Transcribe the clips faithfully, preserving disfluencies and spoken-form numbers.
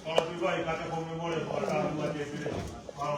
Kau ki vai, ka te kau me mole, kau ka tau ua te pile. Kau.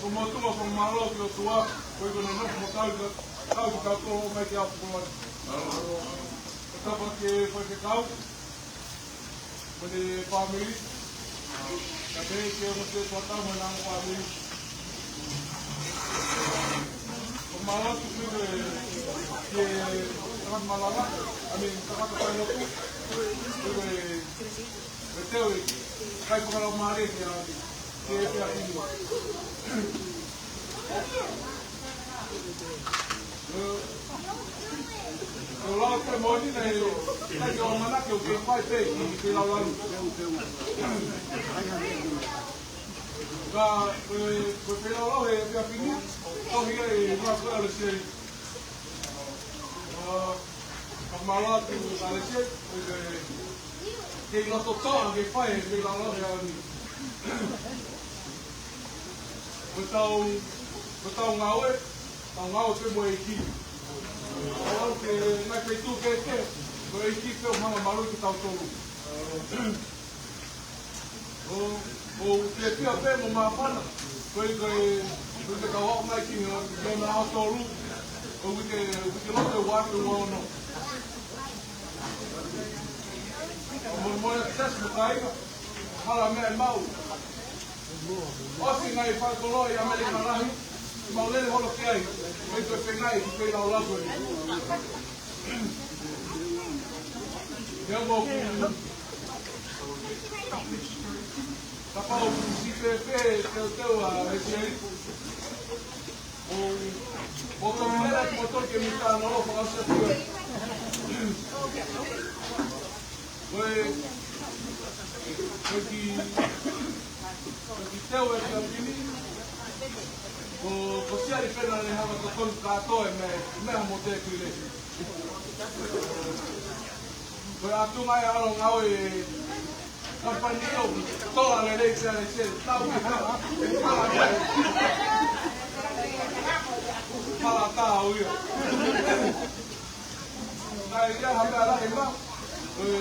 Ko e motuʻa, ko e mālō ki he ʻOtua, ko ia ko ʻene nofo mo tau ka, tau ki tautolu mai ki he ʻaho ko eni. Ko e tapu ki he faifekau, mo ʻene fāmili, ka pehē ki he ongo sētuata mo ʻena ongo fāmili. Ko e mālō atu ki he, ki he tangata malanga, I mean, tangata failotu, ki he, ki he teu ʻi he kai fakalaumālie ki he ʻaho ni, ki he efiafi ni. ʻO, ʻo lau pē moʻoni naʻe, naʻe ʻikai ke u ʻamanaki ʻoku kei fai pē ki he feilaulau. Ka, ko e, ko e feilaulau he efiafi ni, tohi ia ʻe Maʻake ʻAleseli. ʻO, ka mālō atu ʻAleseli, ʻo ke, kei loto toʻa ke fai e feilaulau he ʻaho ni. Ko ʻetau, ko ʻetau ngāue, tau ngāue pē mo e ʻEiki. ʻOku ʻikai ke ngaahi feituʻu kehekehe, ko e ʻEiki pē ʻoku hanga ʻo maluʻi kitautolu. ʻO, ʻoku fiefia pē mo māfana, ko e, ko e, ko e kau aʻu mai ki he, ki he ʻaho tolu, ʻo uike, uike lotu ʻe ua afe ua ono. Mo, mo e tasi mo kāinga, hala meʻa ʻe maʻu. ʻOsi ngaahi faikoloa ʻi ʻAmelika lahi, mau lele holo ki ai, ʻi he fengai ki he feilaulau ko eni. Ia mo ku, kapau ʻoku siʻi fēfē teuteu ʻa ʻAleseli. ʻO, ʻo tau lele atu mo tau ke mita nolo fakaʻosi atu. Ko e, ko e kiʻi, ko e kiʻi teu ʻe kapini. Ko, ko Siali pē naʻa ne hanga ʻo tokoni kātoa e meʻa, meʻa mo te pile. Ko e ʻatunga ia ʻo e ʻalu ngāue kamipani ʻo toʻa lelei ki ai se tau ki ha. Pala tau ia. Ka ia ha meʻa lahi ma. Ko e,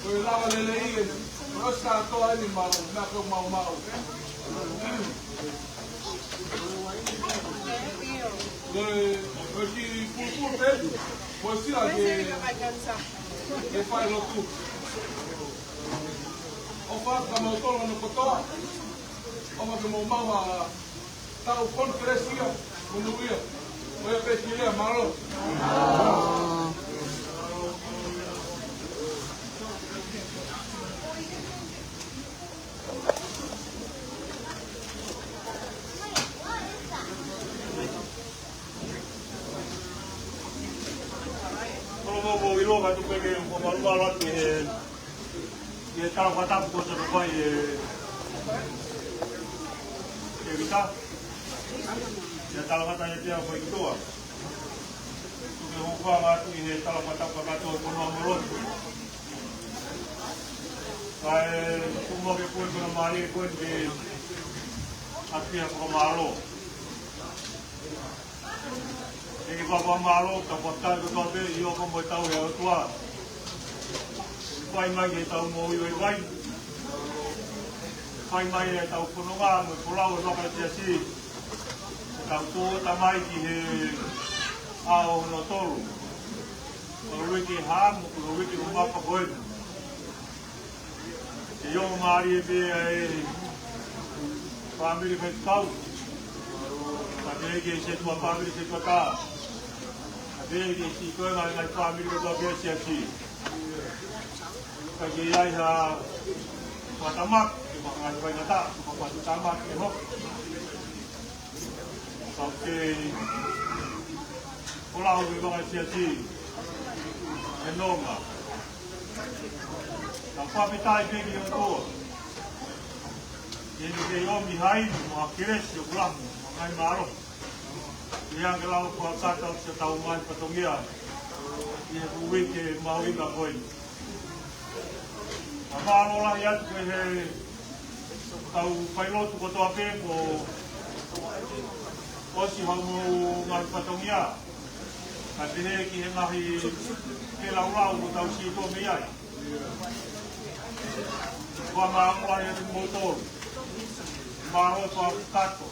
ko e lava lelei e. Ko e ʻosi kātoa eni mau, meʻa ko maumau. Ko e, ko e kiʻi pulupulu pē, ko e sila ke, ke fai lotu. ʻOfa ka mau tolo no kotoa, ʻofa ke mau maʻu ha tau konifelesia, monūʻia, ko ia pē ki lea, mālō. Kolomo ko ilo ka tupe ke ko malu malu atu he, he tala fakatapu ko sa tupai e, e vita. He tala fakatapu e pea ko i kitoa. Tupe hoko atu he tala fakatapu katoa ko no amolotu. Kae kumo ke kue kona mali e kue ke ʻapia fakamālō. ʻEiki fakamālō, tau fakatau kotoa pē, ʻi ʻofa mo e tau he ʻOtua. Fai mai ke tau moʻui vaivai. Fai mai e tau fononga, mo e folau e vaka siasi. Tau tō tamai ki he ʻao hono tolu. Ko e uike hā mo, ko e uike ʻo mapa ko eni. Ke ʻio mālie pē ʻa e fāmili Faifekau. Ka te ke se tua fāmili se tua tā. Ka te ke si koe ngaahi ngaahi fāmili kotoa pē siasi. Ka ke ʻi ai ha fatamaki, ke maka ngaahi faingataʻa, ke maka fatamaki e hoki. Kau ke folau e vaka siasi e nonga. Kau fakafetaʻi pē ki he ʻOtua. ʻI heʻene kei ʻomi ha ivi mo ha kelesi ʻoku lahi mo ha ngaahi mālohi. ʻI he ange lau fakakata ʻo se tau ngaahi fatongia. ʻI he uike mahuʻinga ko eni. Ka mālō lahi atu ki he kau failotu kotoa pē kuo ʻosi haʻamou ngaahi fatongia. Kae pehē ki he ngaahi feilaulau kuo tau sio mei ai. Ka mālō lahi atu kimoutolu. Mālō fakakakato.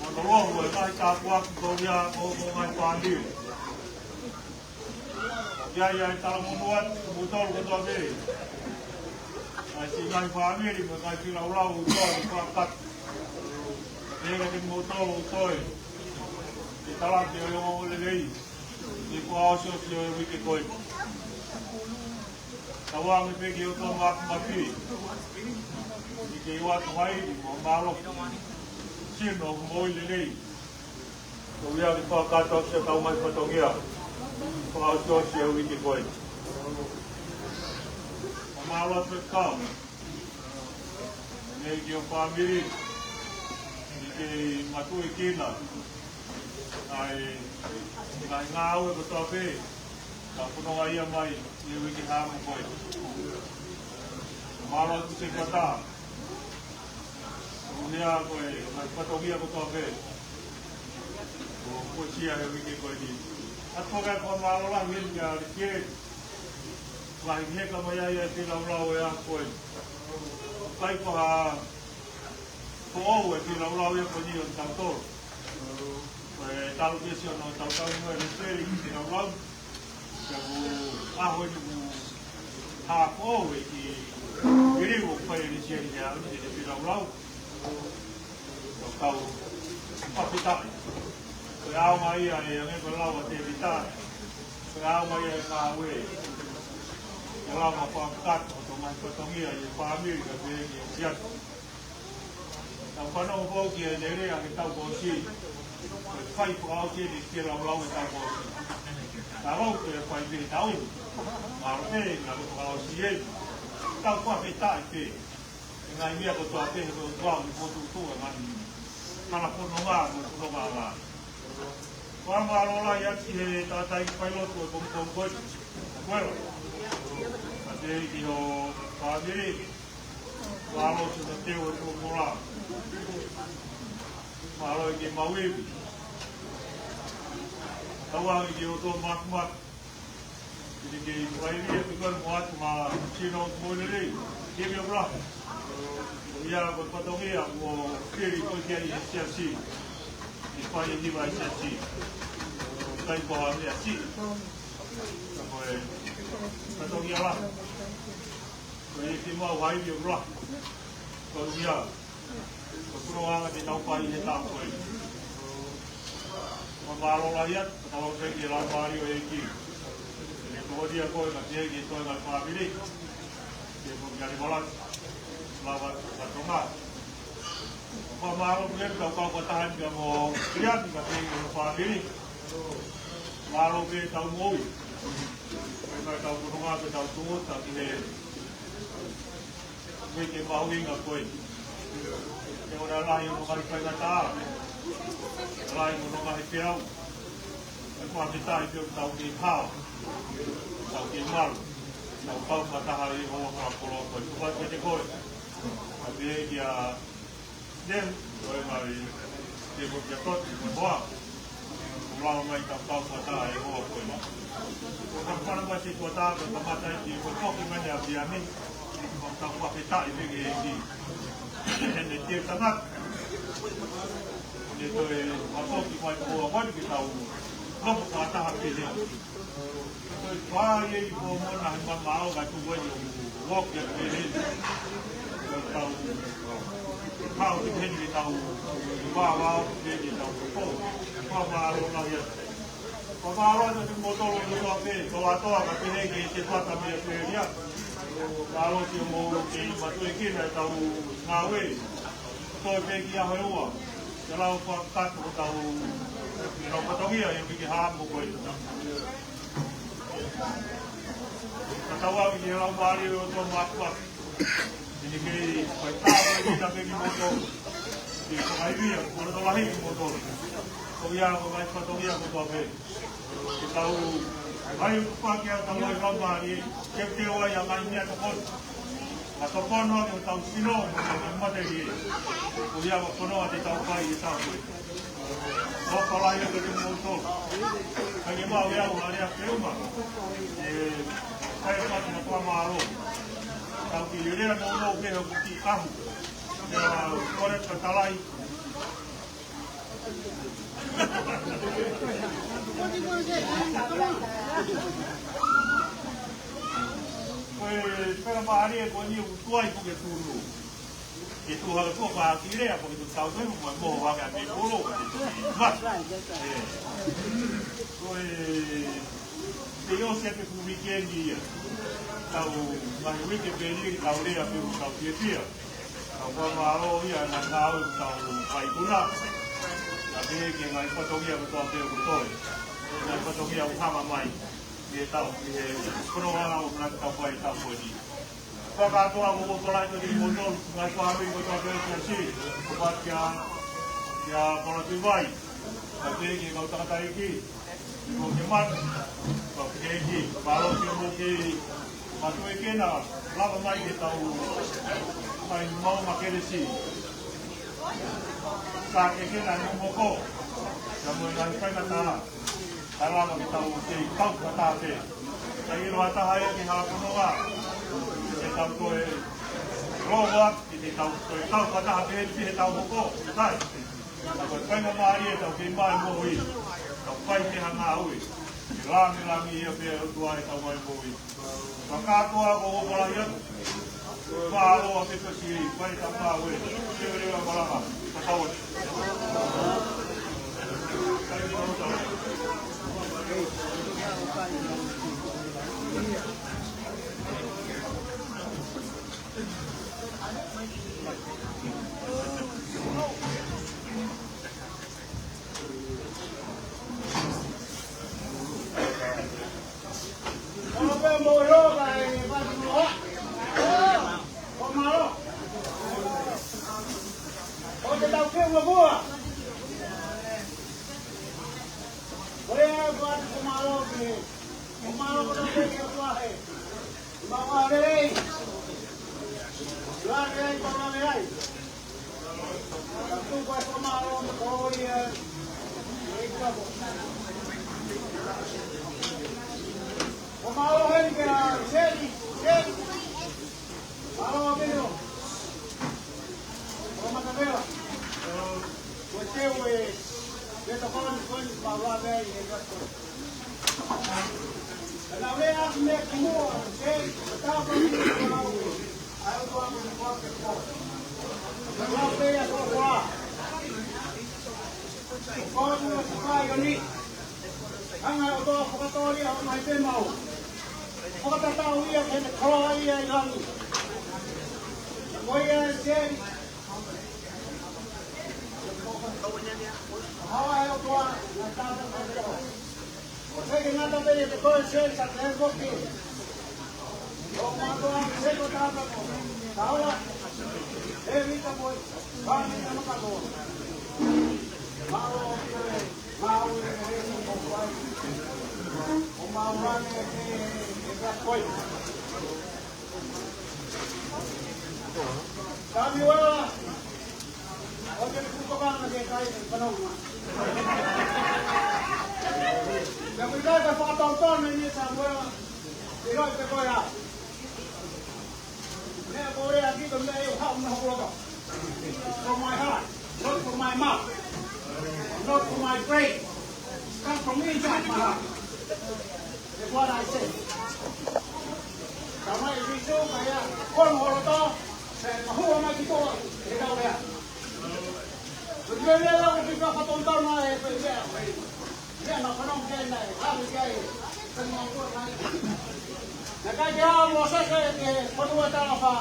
Mālō lohu e ngaahi tāpuaki ko ia ʻo, ʻo ngaahi fāmili. ʻI ai ʻa e talamonū atu kimoutolu kotoa pē. ʻA e siʻi ngaahi fāmili mo e ngaahi feilaulau ʻoku tau fakakakato. Pehē kiate kimoutolu ʻoku toe. Ke talaki ʻo e ongoongolelei. Ke fakaʻosiʻosi ʻo e uike ko eni. Tauange pē ki he ʻOtua Māfimafi. ʻI he ʻoatu ha ivi mo ha mālohi. Sino ʻoku moʻui lelei. Ko ia ke fakakata ʻo se tau ngaahi fatongia. Fakaʻosiʻosi e uike ko eni. Fakamālō atu e kau. Mei ki ho fāmili. ʻI he matuʻi kina. ʻA e ngaahi ngāue kotoa pē. Ka fononga ia mai. ʻI he uike hā mo ko eni. Mālō atu se kata. Ko ia ko e ngaahi fatongia kotoa pē. Ko, ko sia he uike ko eni. ʻA ko e fakamālō lahi heni kia Likie. Lahi heka mai ai e feilaulau e ʻaho ko eni. Kai ko ha foʻou e feilaulau ia ko eni ʻo tautolu. Ko e talu ke sio no tautolu mo e lesieli ki feilaulau. Ka ko e ʻaho eni ʻoku hā foʻou e kiʻi viliu ʻoku fai e lesieli ia ʻo e feilaulau. Kau fakafetaʻi. Ko e ʻaonga ia e ange ko e lau ʻa Tēvita. Ko e ʻaonga ia e ngāue. Ke lava fakakakato ʻo tō mai fatongia ʻi he fāmili ka pehē ki he siasi. Tau fanongo foki ki heʻene lea he taʻu kuo ʻosi. Ko e fai fakaʻosi eni ke laulau he taʻu kuo ʻosi. Ka lau ke fai pē taʻu. Mālō pē, ka ko e fakaʻosi eni. Tau fakafetaʻi pē. ʻE ngaahi meʻa kotoa pē he ko e ʻOtua ʻoku fokotuʻutuʻu e ngaahi. Mana fononga, mana fononga ngaahi. Fakamālō lahi atu ki he tangataʻeiki failotu ʻo e pongipongi ko eni, Kuela. Pea ki ho fāmili, mālō siʻono teu ʻo e tō kola. Mālō e kei maʻu ivi. Tauange ki hoʻo tō makumaku. Ke ke fakaivia pē koe mo ʻoatu ha sino moʻui lelei. Ke ke ʻofa lahi. ʻIo, ko e fatongia kuo fili koe ki ai ʻe he siasi. Ke fai e hiva ʻa e siasi. ʻIkai ko ha meʻa siʻi. Ka ko e fatongia lahi. Ko e kiʻi maʻu ha ivi ʻofa lahi. Ko ia. Ko e founga ke tau fai he taʻu ko eni. Fakamālō lahi atu, fakamālō pē ki he Laumālie ʻo e ʻEiki. Ke tokoniʻi koe, kae pehē ki he toenga ʻo e fāmili. Ke mo ki ale malaki. Lava ka tonga. Fakamālō pē ki he kau fakataha ni ka mo Kiliani, kae pehē ki hono fāmili. Mālō pē tau moʻui. Ko e meʻa tau fononga pē tau tūʻuta ki he uike mahuʻinga ko eni. Ke ʻoua naʻa lahi hono ngaahi faingataʻa. Lahi hono ngaahi peau. Kae fakafetaʻi pē ʻoku tau kei hao. Tau kei malu. Tau kau fakataha ʻi he houa fakakoloa ko eni. Ko e pate koe. Kae pehē kia Neu, ko e ngaahi, ke ko kia Toti, ko e hoa. Kuo lava mai tau kau fakataha he houa ko eni. Ko e kapana mai se kuo tā, ko e kamata ʻi he ko e foki mai ʻa Piani. Ko e tau fakafetaʻi pē ki he ʻEiki. Heʻene teu tangata. Ne toe mafoki mai ko houa ko eni ke tau nofo fakataha pē he. Ko e fai e i ko mona he mamaʻo ka tuku ai ʻo uoki atu pē heni. Ko e tau, kau ki heni ke tau, vāvā atu pē ke tau ko. Fakamālō lahi atu. Fakamālō atu kimoutolu kotoa pē, toa toa ka pehē ki he tefata mei ʻAositelēlia. Mālō ki hoʻomou kei matuʻuekina ʻetau ngāue. Toe pē ki ʻaho ua. Ke lau fakakakato hotau, hotau fatongia ʻi he uike hā mo ko eni. Ka tau ʻave ki he Laumālie ʻo e ʻOtua Māfimafi. ʻEne kei fai tāpuekina pē kimoutolu. Ke fakaivia, ko e loto lahi kimoutolu. Ko ia ko e ngaahi fatongia kotoa pē. Ke tau ʻai ʻo tupaki ʻa hotau ngaahi Laumālie. Ke teu ai ʻa e ngaahi meʻa tokoni. Ka tokoni ʻa hotau sino, mo hotau matelie. Ko ia ko e fononga te tau fai he taʻu ko eni. ʻOfa lahi atu kimoutolu. Kae ke maʻu e au ʻa e lea ke uma. ʻE, kae fatu na fakamālō. Tau kiʻi lea nounou pē hoku kiʻi ʻaho. Pea kole ka talai. Ko e pera mālie ko eni ʻoku tuai ko ke tunu. Ke tuha ko pā ki lea, ko ke tu tau tonu, mo mo wa ka me kolo, ko ke tu ma. ʻE. Ko e, te ʻosi ake ku weekend ia. Tau, mai weekend pē ni, tau lea pē, tau fiefia. Tau fakamālō ia, na tau, tau fai kuna. Na pē ke ngaahi fatongia kotoa pē ʻoku toe. Ngaahi fatongia ʻoku hanga mai. Ke tau, ke, kono wala ʻo na tau fai tau ko eni. Fakakātoa mo ʻofa lahi atu kimoutolu, ngaahi fāmili kotoa pē ʻo e siasi, ʻofa atu kia, kia Paula Tuʻivai, kae pehē ki he kau tangataʻeiki, ki he kau temati, kau kiʻeiki, mālō ki hoʻomou kei matuʻuekina, lava mai ke tau, mai maʻu ma kelesi. Ka ke kena ni moko, ka mo e ngaahi faingataʻa. Ka lava ke tau kei kau fakataha pē. Ka ʻilo ʻa taha ia ke hala kono ngā. Ke tau toe roa, ke tau toe kau fakataha pē, pē he tau hoko. Kai. Ka ko e faingamālie ʻetau kei maʻu e moʻui. Tau fai pē ha ngāue. Ke langilangiʻia pē ʻa e ʻOtua ʻetau maʻu e moʻui. Fakakātoa ko ʻofa lahi atu. Mālō ʻa e pepesi, fai tau ngāue. Ke lele ʻa malanga. Ka tau atu. Mau lelei. Lelei, mau lelei. Tuku e fakamālō mo e kolōlia ki he ʻEiki. Fakamālō heni kia Seli, Seli. Mālō ʻaupito. Ko Matavela. Ko Teu e, e tokoni ko eni, mālō ʻaupito ʻi he kato. Ka naʻe ʻi ai ha meʻa ki muʻa, Seli, ka tau ka ki muʻa. ʻAi ʻo tuʻu ʻi he kua ke kua. Ka lau pē ia ko kua. Ko ʻene fai ko eni. Hanga ʻe he ʻOtua ʻo fakatōlia ʻo mai pē mau. Fakatatau ia ki heʻene koloa ia ʻi langi. Ko ia ē Seli. Hawa ʻe he ʻOtua, na tata na tata. ʻOku ʻikai ke ngata pē ia ko e Seli ka ko e foki. ʻO mātuʻa ke seko tata ko. Taua. E vita mo e. Pāmi na makalo. Mālō. Mālō. Mālō. Samuela. ʻO te kuka panga ke kai ke panau. Pea ʻoku ʻikai ke fakatautau eni Samuela. ʻIkai ke koe ā. Meʻa ko e lea ʻa e meʻa ʻi hoʻo haʻu mei ho loto. From my heart, not from my mouth, not from my brain. Come from inside my heart. That's what I say. Ka mai Sīsū, ka ia, ko hono loto, pea mahua mai ki tuʻa, he kau lea. Ko e lea ʻoku ʻikai ke fakatautau mai ʻe he lea. Ia na fanongo ki ai, ʻalu ki ai. Naʻe ʻikai ke ʻalu ʻa Mōsese ki he fonua talaʻofa.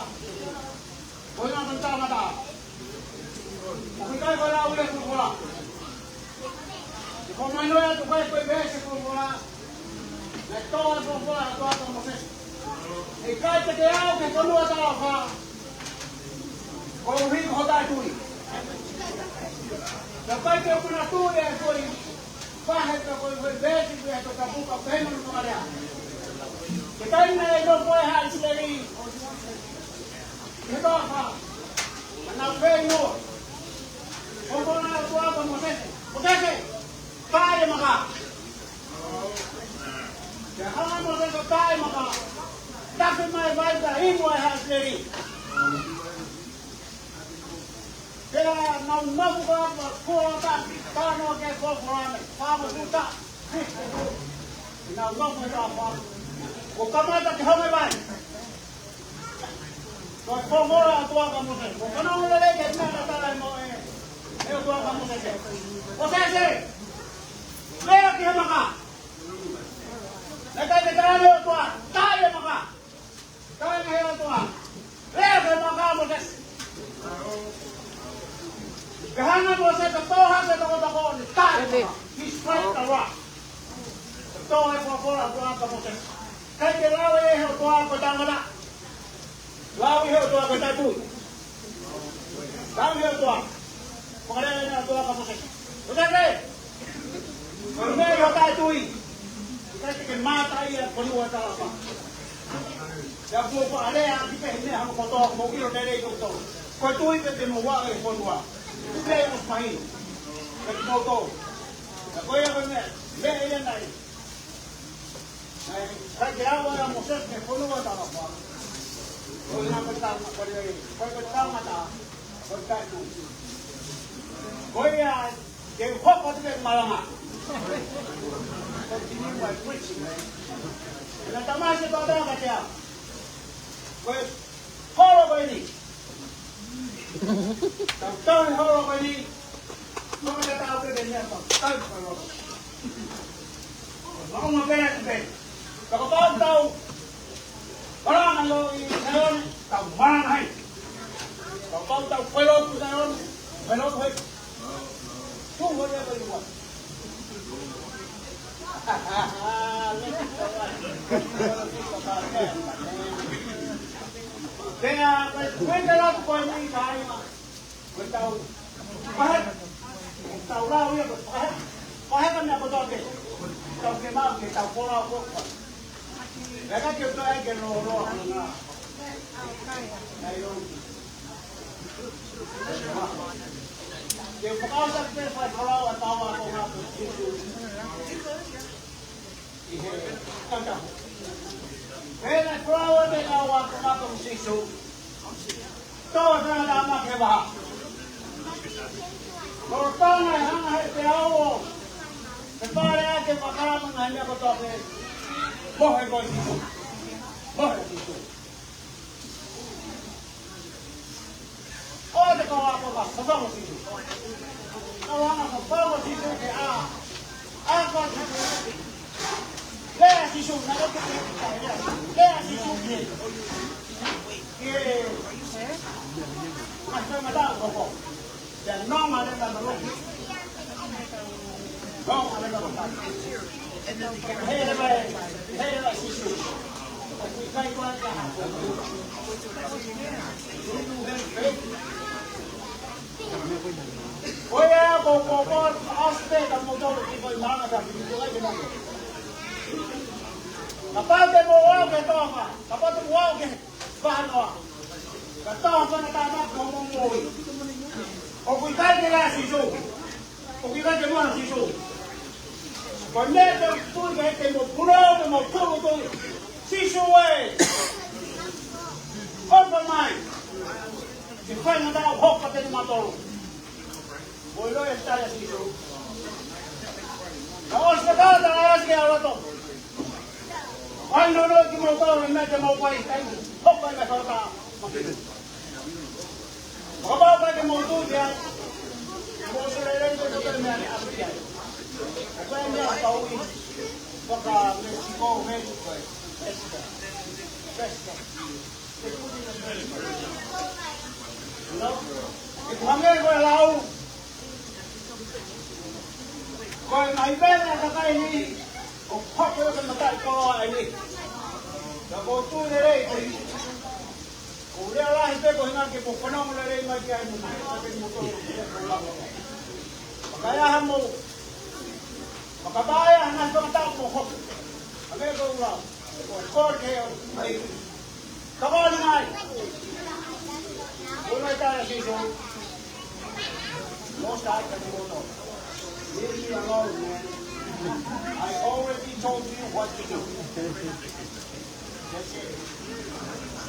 Ko e ngaahi tangata. ʻOku ʻikai ko e lau ia e folofola. Ko e mahino ia ʻoku ʻikai ko e veesi e folofola. Naʻe tō e folofola ʻa e ʻOtua kia Mōsese. ʻIkai te ke ʻalu ki he fonua talaʻofa. Koeʻuhi ko hoʻo taʻetui. Pea ʻikai ke ʻoku na tui e tui. Pea he ka ko e veesi ko e Tohi Tapu ka pehē hono fakalea. Ko e taimi naʻe nofo ai haʻa ʻIsileli ʻi he toafa, naʻa nau feinua. Ko e folofola ʻa e ʻOtua kia Mōsese. Mōsese, tā e maka. Pea hanga ʻe Mōsese ʻo tā e maka. Tafe mai e vai pea inu ai haʻa ʻIsileli. Pea nau nofo ka pa kua ta ka no ke ko ko ane pa mo kuta. Nau nofo ka pa. Ko kamata ke home vai. Ko ko mora ʻa e ʻOtua kia Mōsese. Ko kana o lele ke na ka tala mo e. E ʻOtua kia Mōsese. Mōsese. Lea ki he maka. Naʻe ʻikai ke tala ʻe he ʻOtua. Tā e maka. Kae ʻumaʻā ʻa e ʻOtua. Lea ki he maka ʻa Mōsese. Pea hanga ʻe Mōsese ʻo tō hake e tokotoko ni. Tā e maka. He struck the rock. Tō e folofola ʻa e ʻOtua kia Mōsese. ʻIkai ke lau ʻe he ʻOtua ko e tangata. Lau ʻe he ʻOtua ko e taʻetui. Lau ʻe he ʻOtua. Fakalea ʻe he ʻOtua kia Mōsese. Mōsese. Ko e meʻa ʻi hoʻo taʻetui. ʻIkai te ke mātā ia e fonua talaʻofa. Pea kuo fakalea ʻaki pē he meʻa hono kotoa, mou ʻilo lelei koutou. Ko e tui pē te mou aʻu ki he fonua. Pea ʻosi mahino. Pea kimoutolu. Pea ko ia ko e meʻa. Meʻa ia naʻe. Naʻe ʻikai ke ʻalu ai ʻa Mōsese ki he fonua talaʻofa. Ko e ngaahi tangata, ko e ngaahi tangata, ko e taʻetui. Ko ia, ke hoko atu ki he malanga. Continue my preaching, man. Naʻe tamai se tō tangata ia. Ko e holo ko eni. Tau tau holo ko eni. Tau tau ke ne tau tau holo. Mau ma pena ke pena. Kapau tau malanga ʻi Saione, tau malanga ai. Kapau tau fai lotu ʻi Saione, fai lotu ai. Tuʻu ai ʻa e ʻOtua. Pea, pea, pea lau ko eni ka ai ma. Ko e tau, pahe, tau lau ia ko e pahe, pahe ka meʻa kotoa pē. Tau ke mau ke tau kola ko. Naʻe ʻikai ke toe ʻai ke lōloa. Naʻe ʻikai. Ke fakaʻosi pē fai folau ʻa e kau ākonga ʻo Sīsū. ʻI he tangata. Pea naʻe folau ʻa e kau ākonga ʻo Sīsū. Tō e tangata ʻa Maki he vaha. Lolotonga e hanga ʻe he peau ʻo fepale ʻaki e fakaʻamu ʻa e meʻa kotoa pē. Mohe koe Sīsū. Mohe Sīsū. ʻOua te ke ʻalu ʻo fafanga Sīsū. Ke ʻalu ʻo fafanga Sīsū ke ʻā. ʻA ko Sīsū. Lea Sīsū, naʻe ʻikai ke lea. Lea Sīsū ki he, ki he, ʻa e tangata ko ē. Pea nonga leva e malohi. Nonga leva e malohi. He leva, he leva Sīsū. ʻOku ʻikai ko ha. Ko ia ko, ko, ko, ʻosi pē ka mou tolu ki ko i manga ka ki ko i manga. Kapau te mou ō ki he toafa, kapau te mou ō ki he vaha noa. Ka toafa na ka na ko mou moʻui. ʻOku ʻikai ke lea Sīsū. ʻOku ʻikai ke mohe Sīsū. Ko e meʻa te u tui ke te mou pulou, te mou tolu tui. Sīsū ē. Open mind. Ke fai ngata ʻo hopa te ni matolu. Ko e loea e tala Sīsū. Na ʻosi ka tala ʻa e ʻasi ke ʻalu atu. ʻAi no no ki mau tau e meʻa te mau fai kai. Hopa e meʻa tau tā. Kapau ʻikai ke mau tui ai. Mau sio lelei ko e meʻa ni ʻalu ki ai. Ko e meʻa tau i. Faka Mexico, Mexico. Mexico. Mexico. No? Ke hangē ko e lau. Ko e ngaahi pene ʻa e kakai ni, ʻoku hoko ʻo ke mataʻi koloa ʻa e ni. Ka ʻoku ou tui lelei ko e, ʻoku lea lahi pē ko e ngaahi ke mou fanongo lelei mai ki ai mo nai, ka ke mou tō. Makaia ha mou. Makaia ha ngaahi tangata mou hoko. Hangē ko e lau. Ko e kole ke o. Come on, tonight. What am I trying to say, Joe? Most I can go on. Leave me alone, man. I already told you what to do. That's it.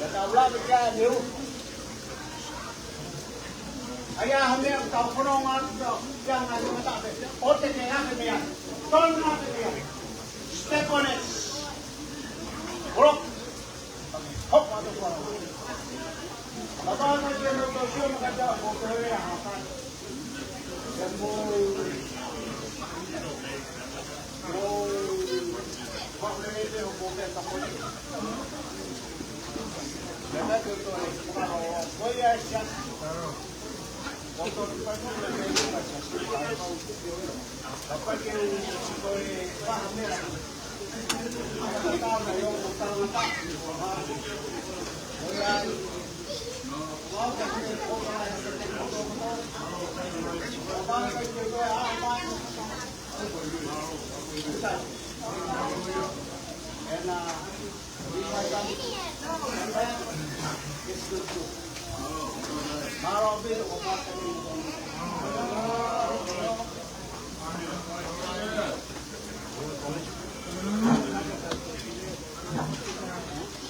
That's how love it can do. ʻAi ha meʻa ʻoku tau fononga atu, tau ʻai ha meʻa tape. ʻOua te ke ʻai ha meʻa. Don't have a meʻa. Step on it. Rock.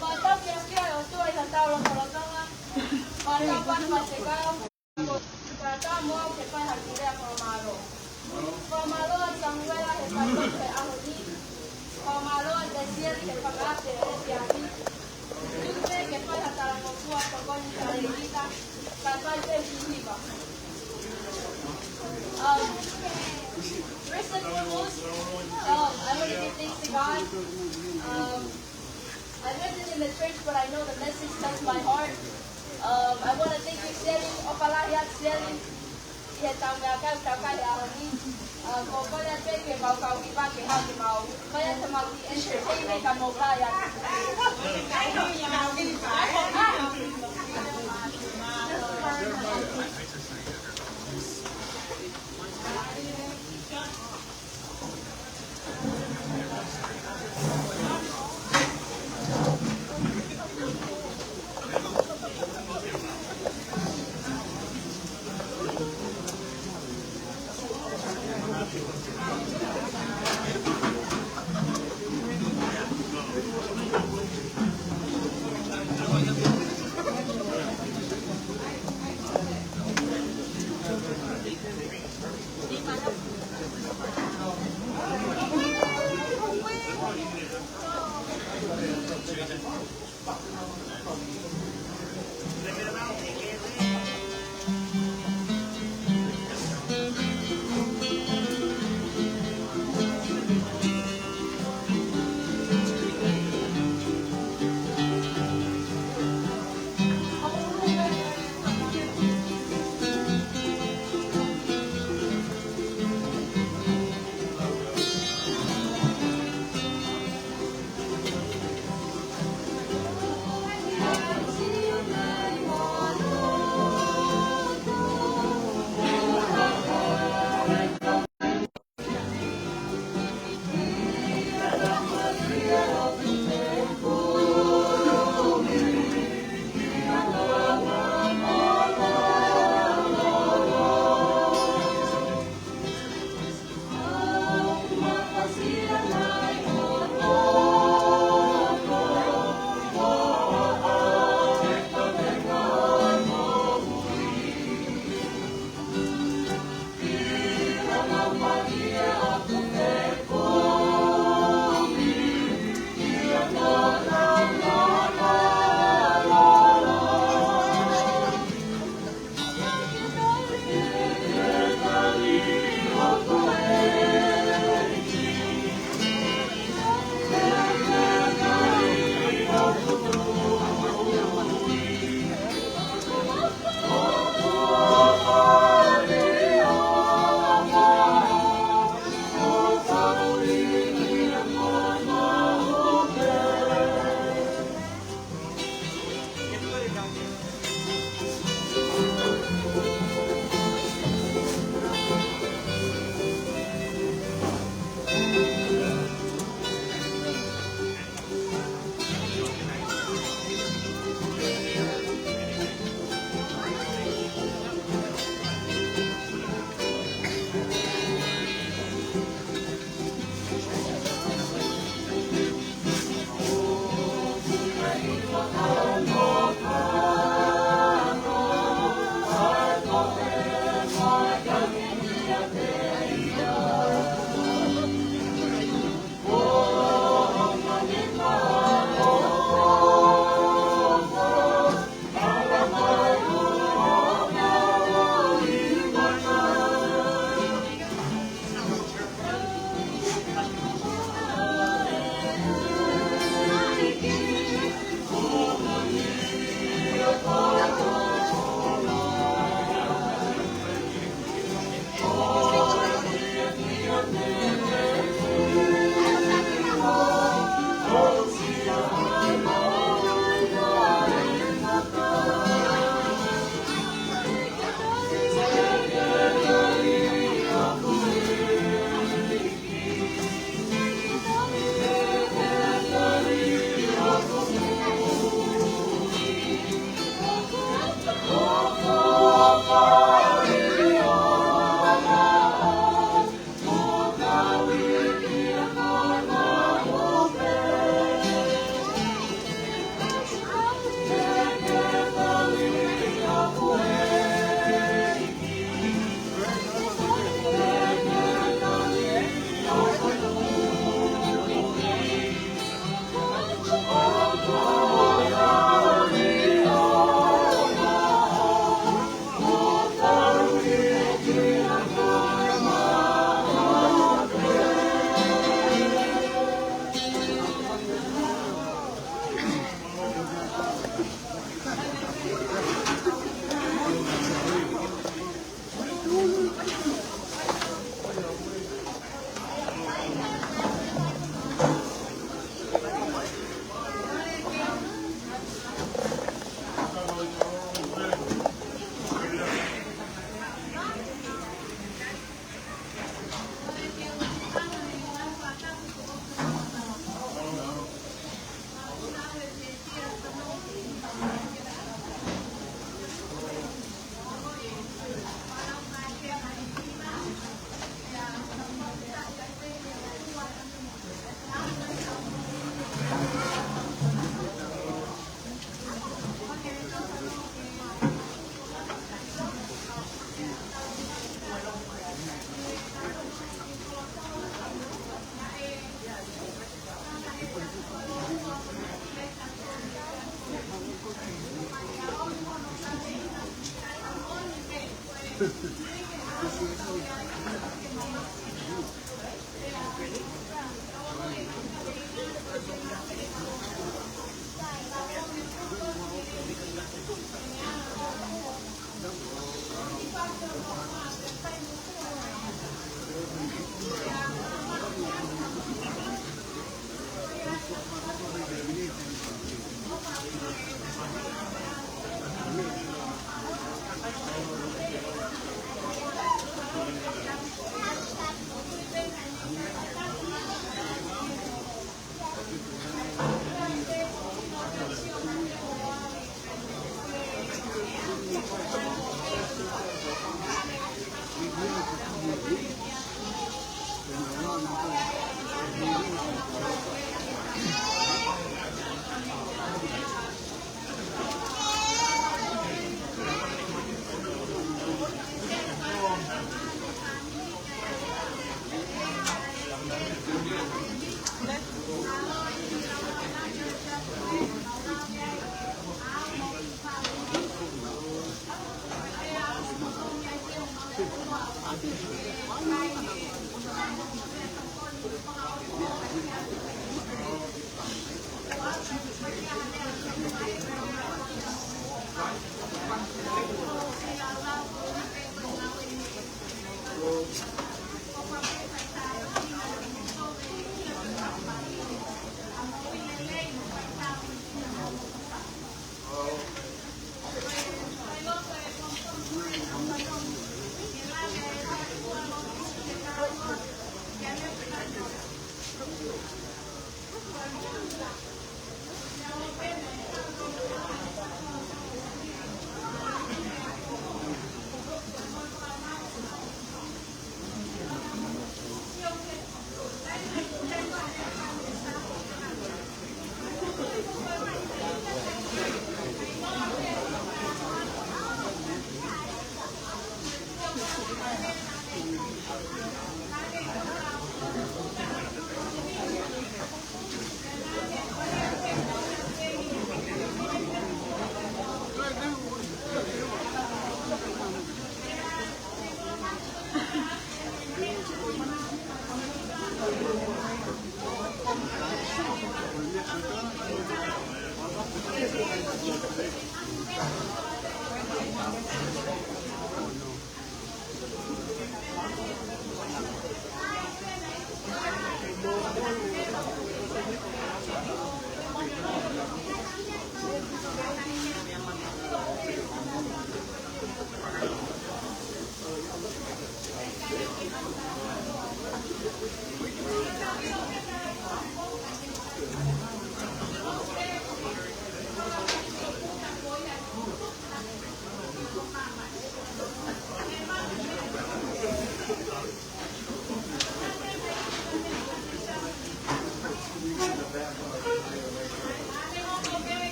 Fakatau ki he ʻOtua ʻi hotau lotolotonga. Fakatau pē ʻa e faifekau. Fakatau mo au ke fai haku lea fakamālō. Fakamālō ʻa Samuela he fai toki he ʻaho ni. Fakamālō ʻa Lesieli he fakaʻapi e ʻefiafi. Tuku ke fai ha talangofua tokoni ki he ʻEiki, kae fai pē ki he hiva. Um, first and foremost, um, I want to give thanks to God. Um, I lived it in the church, but I know the message touched my heart. Um, I want to thank you, Shelly, ʻofa lahi atu Shelly, ʻi he tau meʻakai, tau kai he ʻaho ni. Uh, ko koe pē ke mau kau hiva ke hau ke mau. Ko ia te mau ki entertainment ka mau kai atu.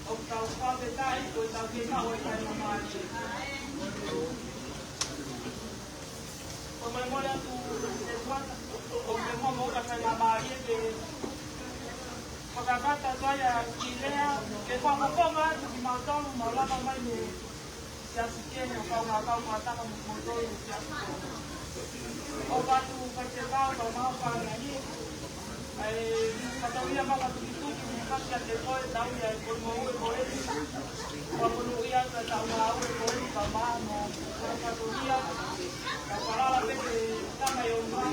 ʻOku tau fakafetaʻi ko e tau kei maʻu e kainga mālie. ʻOku mau mole atu he kuata, ʻoku mau mou ka kainga mālie ke fakakata atu ai ʻa Kilea, ke fakafofonga atu kimautolu, mau lava mai mei he siasi kehe ʻo kaungā kau fakataha mo kimoutolu he siasi ko ʻOku ʻoatu ʻa e faifekau kae ʻumaʻā ʻa e fakalangí, ʻa e fatongia makatukituki mo e fasi ʻa e koe tau ia e koi mo ue ko eni. Fakamonūʻia atu ʻa e tau ngāue ko eni kae ʻumaʻā mo e fatongia. Kae falala pē ke tama ʻi ʻolunga,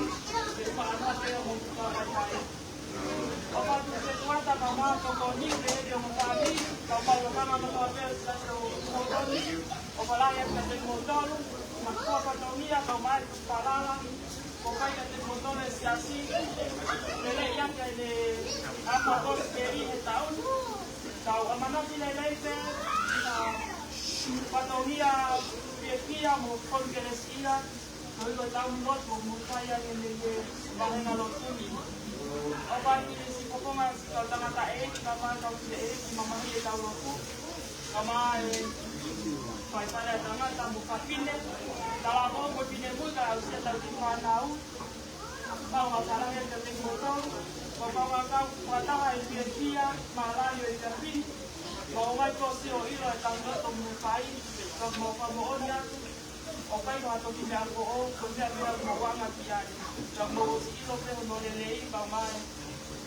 ke faʻa nate ʻo mo tuka kai kai. ʻOku ʻoatu ʻa e kuata kae ʻumaʻā ʻa e tokoni ke ʻeke ʻo mo fāmili, kae ʻumaʻā ʻa e kama mo tō pē ʻo siasi ʻo tokoni. ʻOku lahi atu kiate kimoutolu, mo e fatongia kae ʻumaʻā e falala, ʻoku fai kiate kimoutolu ʻe he siasi, lelei ange ʻene ʻamanaki pē ʻi he taʻu ni. Tau ʻamanaki lelei pē, ʻa e fatongia fiefia mo e konifelenisi ia, ko e ʻikai tau lotu mo fai ange mei he vāhenga lotu ni. ʻOku ʻi ai e siʻi Ko e ngaahi kau tangataʻeiki, kae ʻumaʻā e kau fineʻeiki, mamahi ʻetau lotu. Kae ʻumaʻā e faifekau tangata mo fafine. Talavou mo e finemui, kae ʻumaʻā ʻetau kiʻi fānau. Mau fakalotolahi atu kiate kimoutolu. Ko e kau fakataha ʻi he fiefia, mālō e efiafi ni. Mau ō mai ko e sio ʻilo e tau lotu mo fai. Ka mau fakamoʻoni atu. ʻOku ʻikai ko ha toki meʻa foʻou, ko e meʻa pē ʻoku mau anga ki ai. Ka mau ʻosi ʻilo pē hono lelei, kae ʻumaʻā e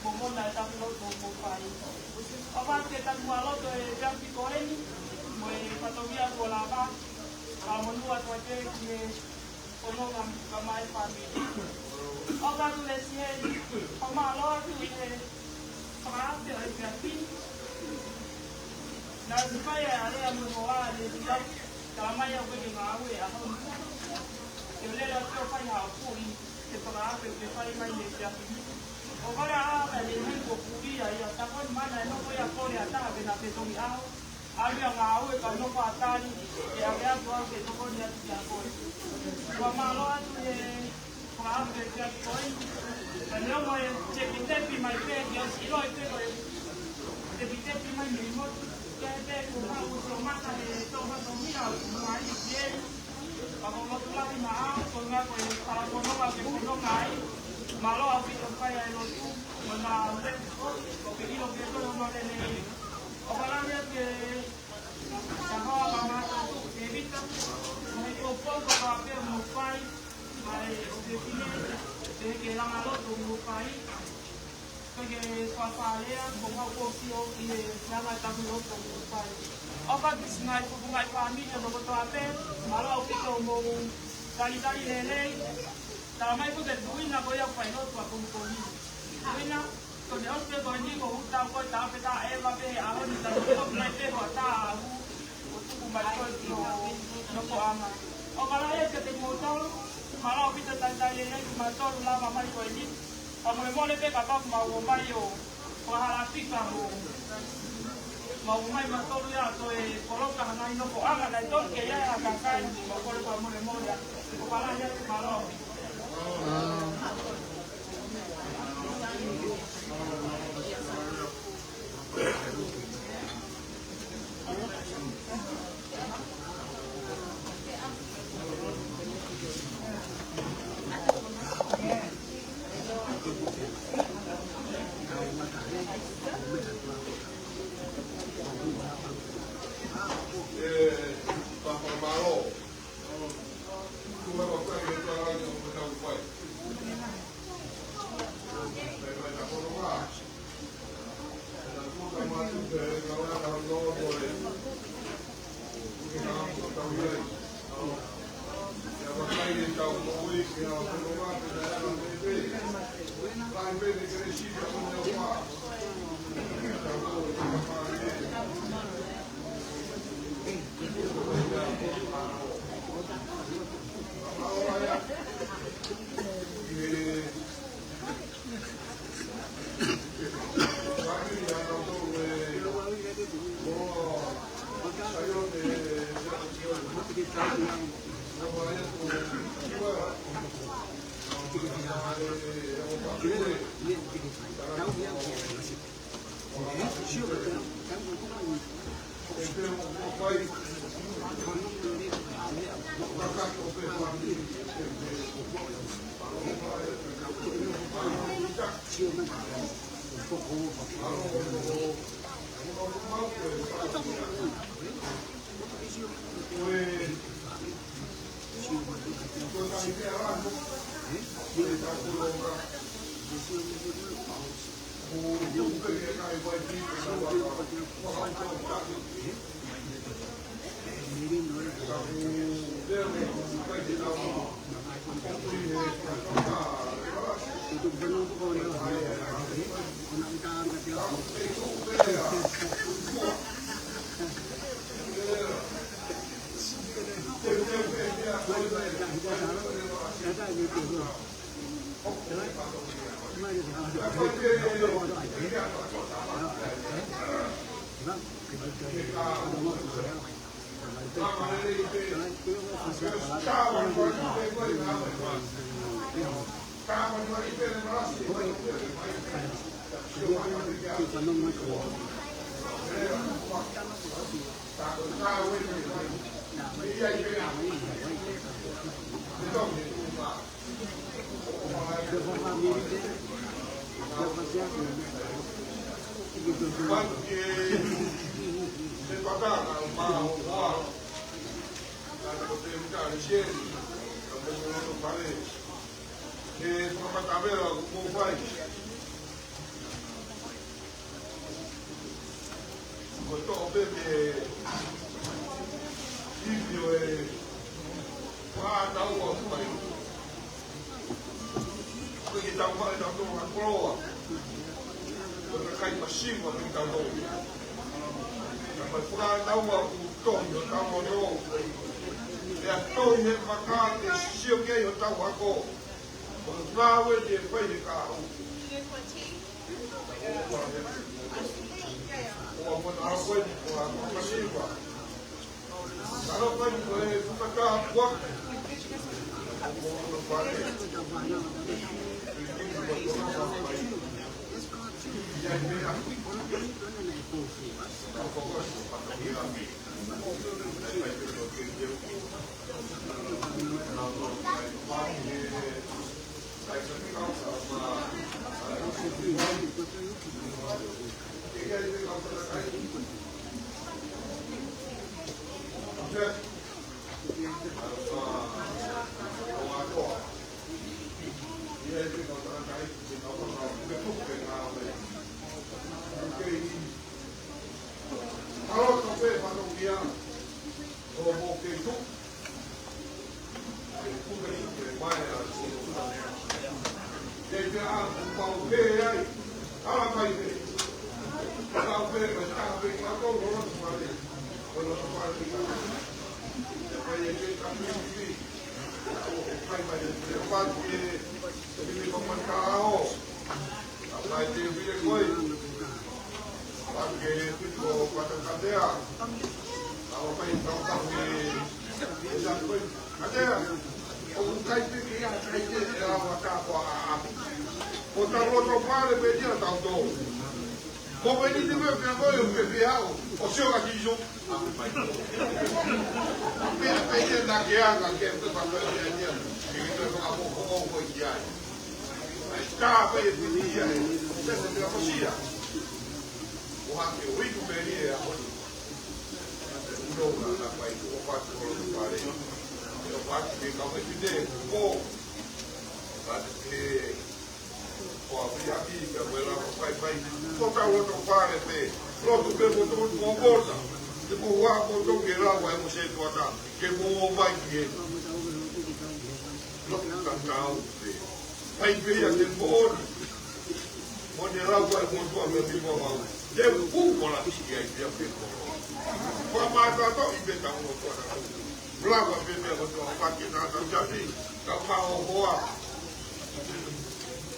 momona e tau lotu mo fai. ʻOfa ke tau mua loto e efiafi ko eni, mo e fatongia kuo lava, ka monū atu ake ki he fononga kae ʻumaʻā e fāmili. ʻOfa atu Lesieli, ʻo mālō atu ʻi he fakaafe ʻo e efiafi ni. Naʻa ku fai ʻa e alea mo e hoa ʻa Lesieli, talamai ʻoku ʻikai ke ngāue he ʻaho ni. Ke u lele atu ʻo fai ha ʻupuʻi, ke fakaafe ke fai mai he efiafi ni. ʻOku ʻikai ha taha ʻe ʻupuʻi ia, ka ko e mana ʻe nofo ia kole ʻa taha pē naʻa fetongi ʻaho. ʻAlu ia ngāue ka nofo ʻa tali, ʻe ʻave atu au ke tokoni atu kia koe. Fakamālō atu he fakaafe kia koe. Ka neongo e tepitepi mai pē, ke ʻosi ʻiloʻi pē ko e tepitepi mai mei motu. Ke he pē ko e maʻu ʻosi ʻo mata he tō mato mia ʻo mai ki ai. Ka ko e lotu lahi maʻau, ko e ngaahi ko e kalakonoka ke fononga ai. Mālō ʻaupito fai ʻa e lotu, mo na ue, ko ke ʻilo ke ko e hono lelei. ʻOfa lahi atu ki he taha ʻo e kau mātuʻa ʻo Tēvita, mo e kau pō ko ka pē mo fai, mai ʻo ke fine, pehē ke langa lotu mo fai, pehē ke fafalea, ko mau ko sio ki he langa tapu lotu mo fai. ʻOfa ki he ngaahi kupu ngaahi fāmili ʻo noko toa pē, mālō ʻaupito mo talitali lelei, talamai ko e tuʻuina ko ia fai lotu ʻapongipongi. Tuʻuina, Ko e ʻosi pē ko eni ko e uta ko e taʻe pē taʻe ʻeva pē he ʻaho ni, taʻe pē ko e taʻu ʻo tuku mai ko e tio nofoʻanga. ʻOfa lahi atu kiate kimoutolu, mālō ʻaupito talitali lelei kimautolu lava mai ko eni. Fakamolemole pē kapau ʻoku mau ō mai ʻo fakahalaʻi ka mo mau ō mai mautolu ia ʻo toe koloka ha ngaahi nofoʻanga naʻe tonu ke ʻi ai ha kakai, mau kole fakamolemole atu. ʻOfa lahi atu, mālō ʻaupito. Ko e toʻo pē ke ipi ʻo e fā tau ua fai. Ko e ke tau maʻu e tau tō ha koloa. Ko e kakai masiva pē tau tō. Ka mai fā tau ua ku tohi ʻo tau ʻo nō. Pea tohi he maka ke sio ki ai ʻo tau hako. Ko e ngāue te fai he kāu. Ko tau loto fale pē ia tau tō. Ko pē ni te me pea ko e pē pē au, ʻo sio ka Sīsū. Pea pē ia na ke anga ke pē pa pē ia ia. Ke ke pē pa ko ko ko ko ia. Ai tā pē ia pē ia. Pē pē pē ko sia. ʻO hake ʻo iku pē ia. Uno na na pai ko pa ko pare. Ko pa ke ka me te ko. Pea ke Ko a pia ki ka wela ko fai fai. Ko tau loto fale pē. Loto pē ko tau ko mota. Te ko ua ko tau ke lau ai mo se tuata. Ke mo o mai ki he. Loto ka tau pē. Fai pē ia te mo o. Mo te lau ai mo tua me te mo mau. Te ku mo la ki ai te a pē ko. Ko a mata to i pē tau loto na. Lava pē pē ko tau pa ke na tau jati. Ka pa o hoa.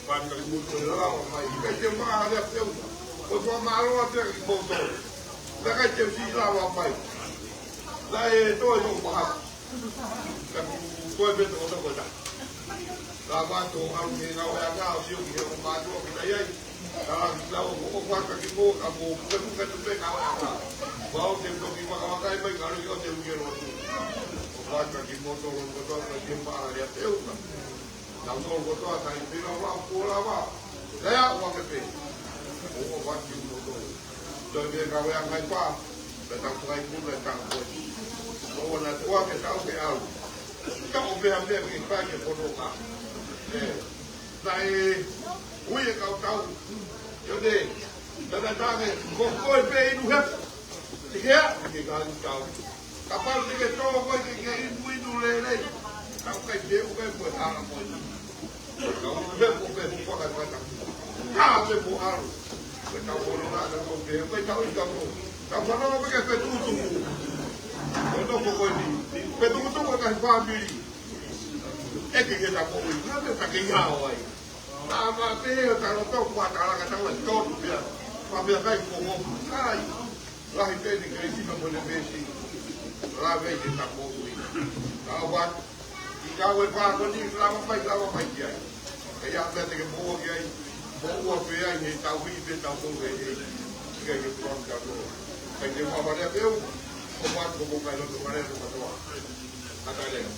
Pata i mutu e lava mai, ʻikai te maha lea pē uta. Ko tua mālō a te aki moto. Naʻe ʻikai te fī lava mai. Naʻe toe no maha. Ka toe pē toko toko ta. Lava to au ke ngāue ʻa ngā o sio ki he o mātua ki tai ai. Ka la ki lau o fata ki mo ka mo ke muka tu pē ngāue ʻa ngā. Vau te toki makamakai mai ka loi o te uke lotu. O fata ki moto lotu kotoa ka te maha lea pē uta. Tau tō kotoa tai pē lau lau ko lava. Lea ua ke pē. Ko ua waki mo tō. Tō ke kau ea ngai pā. Pē tau kai puna e tau koe. Ko ua na tua ke tau ke au. Tau pē a mea ke kai ke kono ka. E. Naʻe. Ui e kau tau. Yo ne. Tana tange. Ko koe pē inu he. Te ke a. Te ke kai tau. Kapau te ke tō koe ke ke inu inu lelei. Tau kai te u kai koe hala koe. Tau kai ko pe ko kai kai tau. Ka pe ko alo. Ko tau ko lo na ko pe ko tau i tau. Tau ko lo pe ke pe tu tu. Ko no ko koe ni. Pe tu tu ko kai family. E ke ke tau ko i. Ka pe ta ke ia o ai. Tama pe o tau tō kua tala ka tau e tonu pea. Ka pe kai ko ko. Kai. Lahi pē ni kei tina mo ne mesi. Lave ke ta mo ui. Ka ua. I ka ue pā ko ni lava mai, lava mai ki ai. Kei a pē te ke mo ki ai. Mo ua pē ai he tauhi pē tautolu he ʻEiki. ʻIkai ke tuan katoa. Kai te ua vale pē u. Ko pat ko ko kai loto vale ko katoa. Katalea.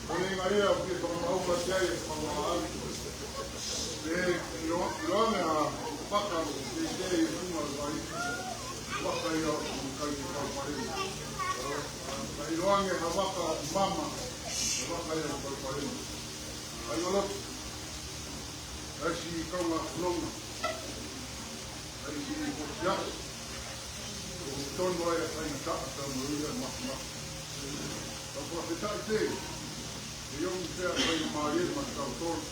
Ko e ngaahi ʻea ʻoku ke fakamaʻunga ki ai e fakamaʻunga. Pea ʻiloa, ʻiloange ha vaka ʻoku teitei ʻi funga vai. Vaka ia ʻoku ʻikai ke palopalema. Pea ʻiloange ha vaka ʻoku mama. Vaka ia ʻoku palopalema. ʻAi ngalo. ʻAi siʻi kaunga fononga. ʻAi siʻi kotiasi. ʻOku tonu ai ʻa e faingataʻa pea mo ia mafimafi. Ka fakafetaʻi pē, ʻe ʻomi pē ʻa e faingamālie maʻatautolu.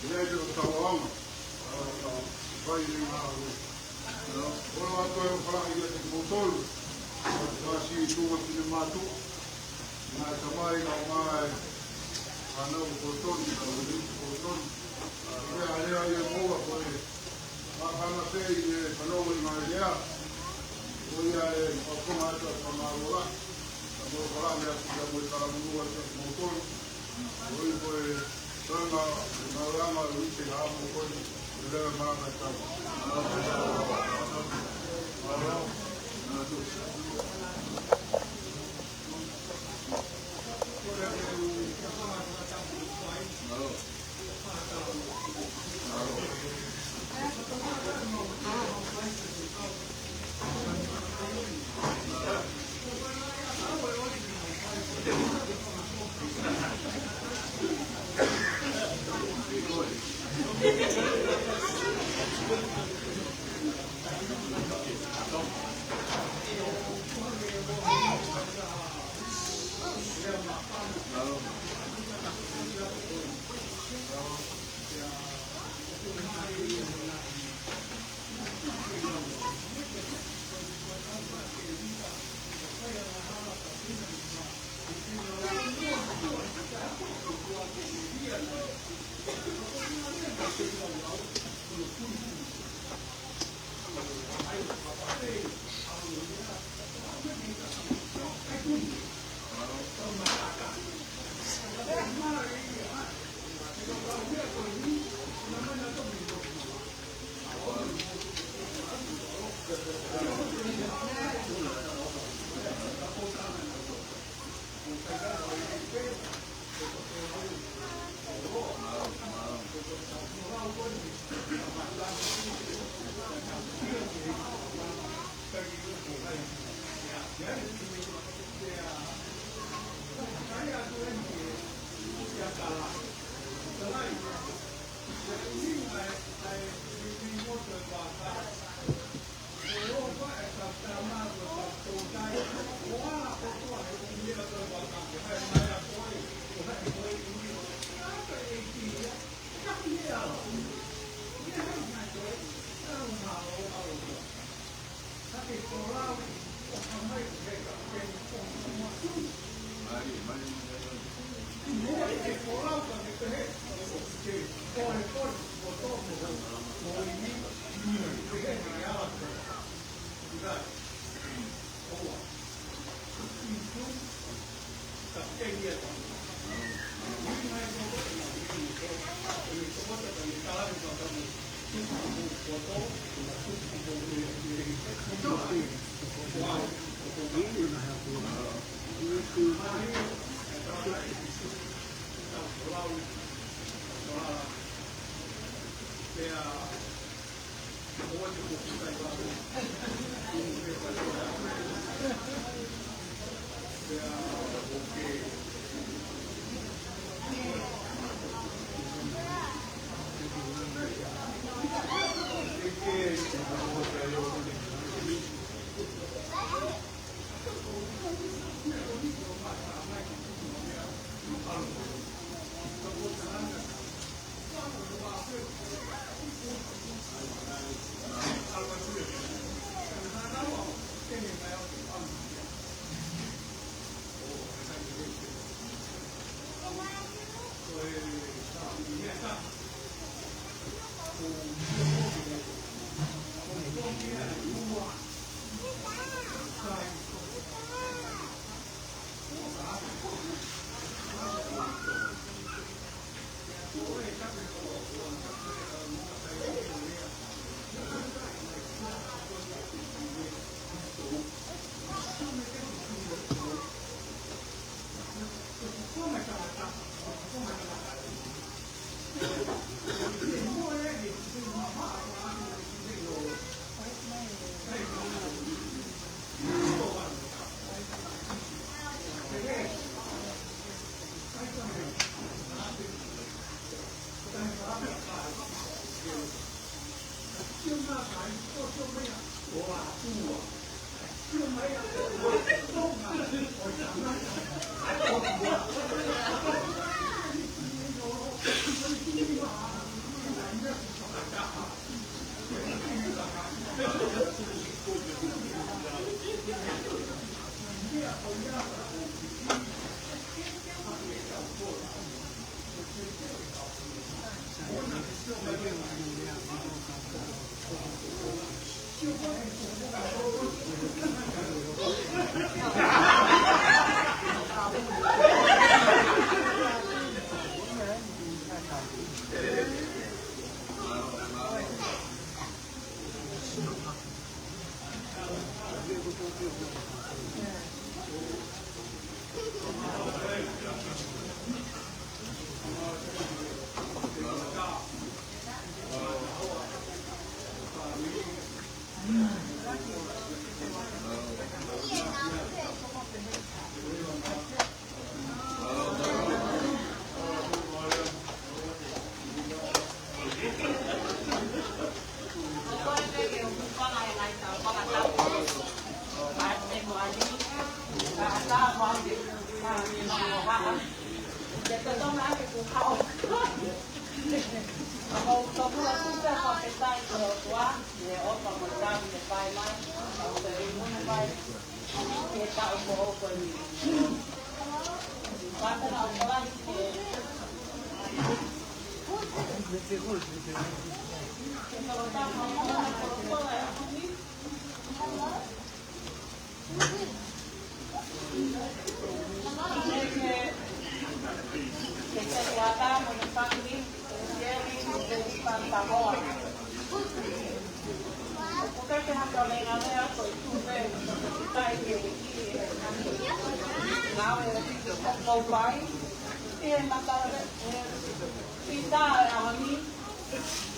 ʻI ai pē hotau ʻaonga, ʻa e fai ʻi he ngāue. ʻOlo atu e ʻofa lahi ʻiate kimoutolu. Ka siʻi tuʻunga finemātuʻa. Ngaahi tamai, kaungā e fānau Kolotoni, kaungā e Kolotoni. Pea lea ia mo ua ko e māfana pē ʻi he fanongo ʻi he ngaahi lea. Ko ia e ʻofa atu ʻa e fakamālō lahi. Ka mo e ʻofa lahi atu ia mo e talamonū atu ʻa kimoutolu. Ko ia ko e tanga, e mālanga, ʻi he haʻamo ko eni. Lea mālanga tau.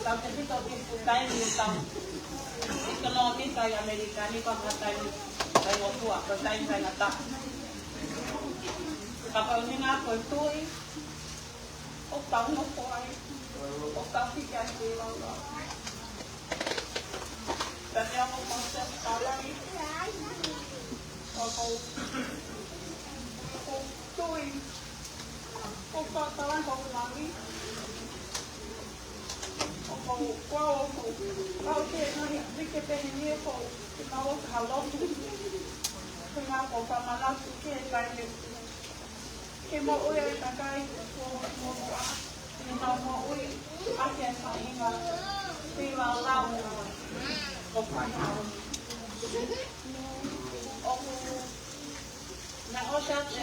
Tau tefito ki he full time ʻi he tau ʻekonōmika ʻi ʻAmelika ni, ko e full time faingofua, full time faingataʻa. Ka ko e ʻuhinga ko e tui, ʻoku tau nofo ai, ʻoku tau hiki ai ki lalo. Pea meʻa mo Mōsese Palani, ʻoku ou tui, ʻoku ou tui ʻoku ou, ʻoku ou, ʻoku ou, ʻoku ou ke ngaahi, vike pehē ni ʻoku ou, ke mau ʻo ka lotu. Ko e ngaahi ʻoku ou fakamanatu ki he taimi ke moʻui ai e kakai ʻo e motuʻa, ke mau moʻui ʻaki e faʻahinga feilaulau ʻoku fai ai. ʻOku, naʻe ʻosi atu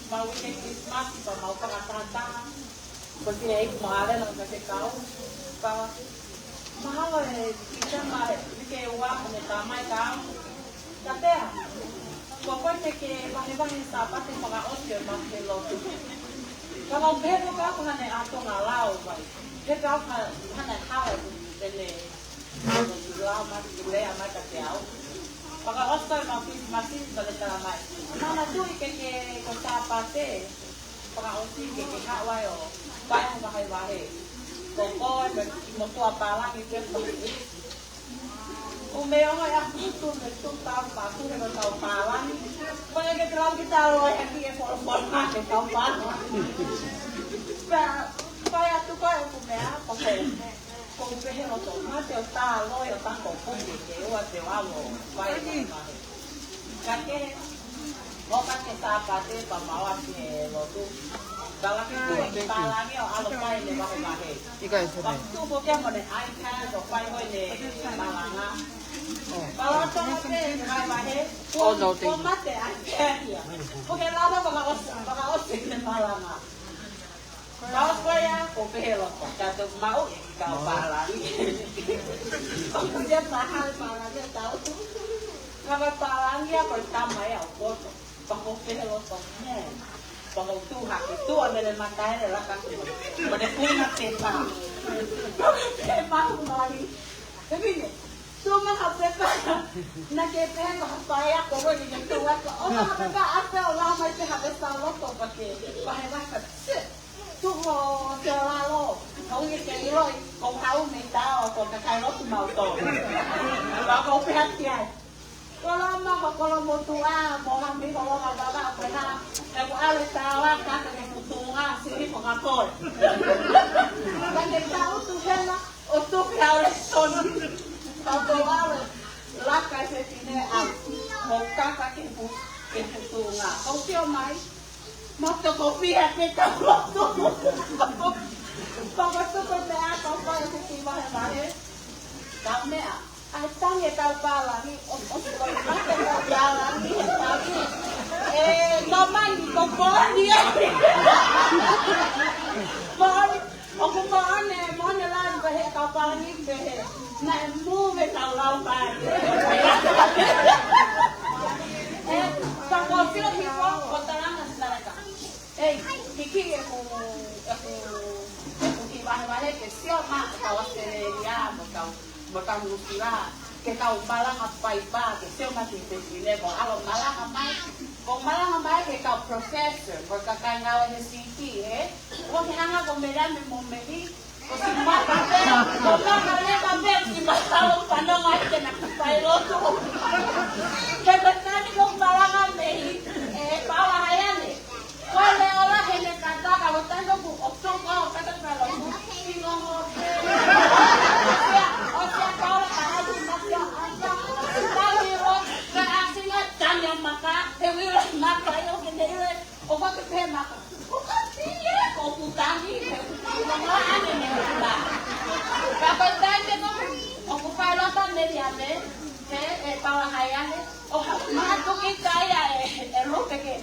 ʻemau uike Kilisimasi pea mau fakatahataha. Ko e fineʻeiki mo ʻAlena mo e kau. Pea mahalo ʻe Tīsema uike ua ʻo ne talamai kia au, Katea, kuo pau ke ke vahevahe he Sāpate fakaʻosi ʻo e maʻu he lotu. Ka mau pehē pē au ko hane ʻatonga lao vai. Pehē pē au ko hane hala ʻene lotu lao mai, lea mai kiate au. Fakaʻosi ko e maʻu Kilisimasi, pea ne talamai, Manatuʻi ke ke ko e Sāpate fakaʻosi ke ke haʻu ai ʻo fai hoʻo vahevahe. Ko koe mo e kiʻi motuʻa pālangi pē ko ē. ʻO meʻa mai ʻa e kutu mo e tuʻu tau pātu he ko e kau pālangi. Ko e ke tau ki tau ʻo e haki e folofola he kau pālangi. Pea, fai atu ko e ʻoku meʻa, ko e, ko e pehē ʻo tō, mate ʻo tā loi ʻo tako puke ke ua te walo, fai atu mai. Ka ke, ʻo ka ke Sāpate pea mau ʻasi he lotu. Pea laka ki he pālangi ʻo ʻalu fai ʻene vahevahe. Pea tuʻu ko ē mo ʻene iPad ʻo fai ko ē ʻene malanga. Pea laka atu pē ʻene vahevahe. Kuo, kuo mate ʻa e iPad ia. Ko e ke lava fakaʻosi, fakaʻosi ʻene malanga. Kau ko ia, ko e pehē loto, ka te maʻu e kau pālangi. Ko ia pālangi, pālangi tau. Ka ko e pālangi ia ko e tama ia ʻo poto. Pea ko e pehē loto, nē. Pea ko e tuʻu hake, tuʻu ʻo ne lele mata he laka ko ē. Ko ʻene kui ha pepa. Ko e pepa mai. He pine, tuʻu mai ha pepa. Naʻa ke pehē ko ha fai ako, ko ʻene tuʻu atu. ʻO ha pepa, ʻa pē ʻo lau mai pē ha pepa loto pea ke. Pea he laka, sit. Tuʻu ho te lalo, kau ʻi ke ʻiloʻi, ko e kau mei tao, ko e kakai lotu mau tō. Ka ko e pehē ki ai. Kolo ma ko kolo motuʻa, mo ha mei kolo ma baba ko ha. He ko ʻale tao a kaka ke kutunga, siri ko ka koe. Ka ke tau tu hena, ʻo tu ke ʻale soni. Ka ko ʻale, laka se tine a, mo kaka ke ku, ke kutunga. Kau tio mai, Mo tokopia ke tau lotu. Pea ko e tuku meʻa ko e fai ʻeku kiʻi vahevahe. Kau meʻa. ʻAi tangi e kau pālangi, ʻo, ʻo, ʻo, ʻo, e kau pālangi, e tangi. E, no mani, ko Poni. Poni, ʻoku Poni, Poni lani pehē kau pālangi pehē. Naʻe move kau lau pālangi. Ka Nuʻusila, ki he kau malanga paipa, ke sio mai ki he pepine, ko e ʻalu malanga mai, ko e malanga mai ki he kau professor, ko e kakai ngāue he city, ē? ʻOua ke hanga ko Meleame mo Meli, ko siʻi maka pē, ko maka leva pē, siʻi maka ʻo fanongo ai ke na fai lotu. He ko e taimi ko e malanga mai, ē, Paula Haiane. Ko e leʻo lahi ʻene kata ka ko e taimi ʻoku ʻotu ko ʻo kata pē lotu. Singongo pē. ʻOsi ia, ʻosi ia Paula ka hati mati ʻo ata. Tau ilo, ka ʻasi ngā tani ʻa maka, he uila maka ʻio ke ne ilo, ʻo fake pē maka. ʻOku ka pie, ko ʻoku tangi, he uila ʻane ne uila. Ka ko e taimi ko ē, ʻoku fai lotu Meleame, he, ē, Paula Haiane, ʻo ha, matuki kai ʻa e, ē, Lupe ke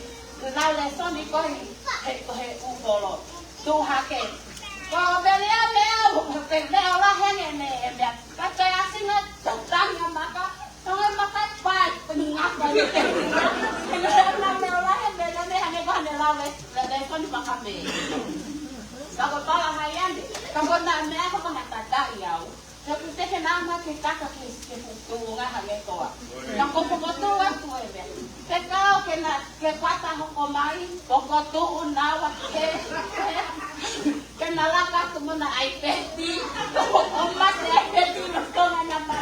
lau lēsoni ko ē he, he ʻū kolo. Tuʻu hake. Ko Meleame au, pe leʻo lahi ʻene, ʻene meʻa. Ka toe ʻasi ngā tau tangi ʻa maka. Tangi ʻa maka pai, pe ngaka ni. He leʻo lahi ʻene, ʻene hangē ko ʻene lau lē, lē, lēsoni maka mei. Ka ko Paula Haiane, ka ko ʻena meʻa ko ʻena tataʻi au. He ʻoku teʻeki ke na ma ke kaka ke, ke futu ngā hangē ko ā. Ka ko ko motu atu e meʻa. Te kau ke na, ke pata hoko mai, ko ko tuʻu na wa ke, ke na laka atu mo ʻena iPad. ʻO mate iPad ʻi Tonga na ma.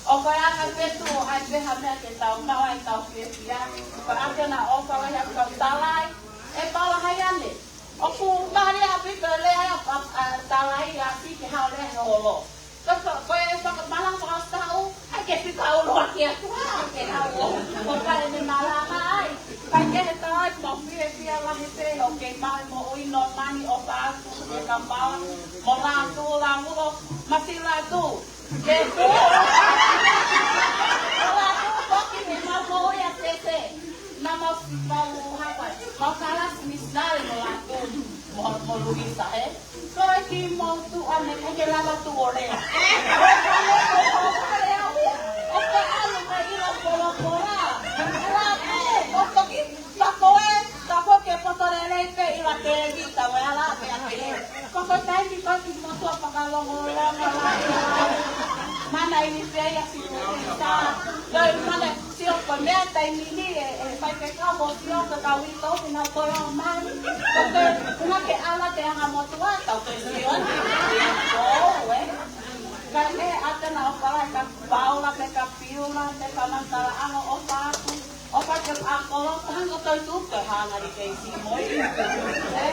ʻO ko e anga petu ʻo hai pē ha meʻa ke tau maʻu ai tau fiefia. Ko ʻena ʻofa lahi ʻa e kau talai. ʻE Paula Haiane. ʻOku mālie ʻaupito e lea ia ʻa, ʻa, ʻa Talai ʻa Siki hao lea he holo. Ko, ko, ko e fakamalanga fakaʻosi taʻu, ʻai ke fika ʻulu ʻaki atu, ʻa, ke hao ʻo, ko ka ʻene malanga ai. Kae kehe Talai, mau fiefia lahi pē, ʻoku ke maʻu e moʻui nōmani ʻofa atu, ke ka pau, mo Lātū, Lāulo, Masi Lātū. Ke pū. Ko Lātū, foki, ke mau moʻui ʻa Sese. Naʻa mau, mau hapa, mau kalasi misinale mo Lātū, mo, mo Luisa, ē? Ko e kiʻi motuʻa ne ʻikai ke lava tuʻu ʻo lea. ʻO ka ʻalu mai ʻilo polopola. Lātū, ʻo toki, ka ko e, ka ko e ke poto lelei pē ʻi la televita, mo e ala pē ʻa pē. Ko ko taimi ko e kiʻi motuʻa fakalongolongo la. Mana ini pē ia si Luisa. Doi mana Sio ko e meʻa taimi ni ē, ʻe fai pē kau mo sio ko e kau ʻi toki na ko e ʻomai. Ko e, ʻuhinga ke ala te anga motuʻa, tau ke sio. Ko e, ē. Kae ʻatā ʻena ʻofa lahi kia Paula, pea kia Piula, pea kia Matala, ʻalu ʻo ʻofa atu. ʻOfa ke ʻa kolo, tango toi tuku, hanga ni kei si moi. Ē,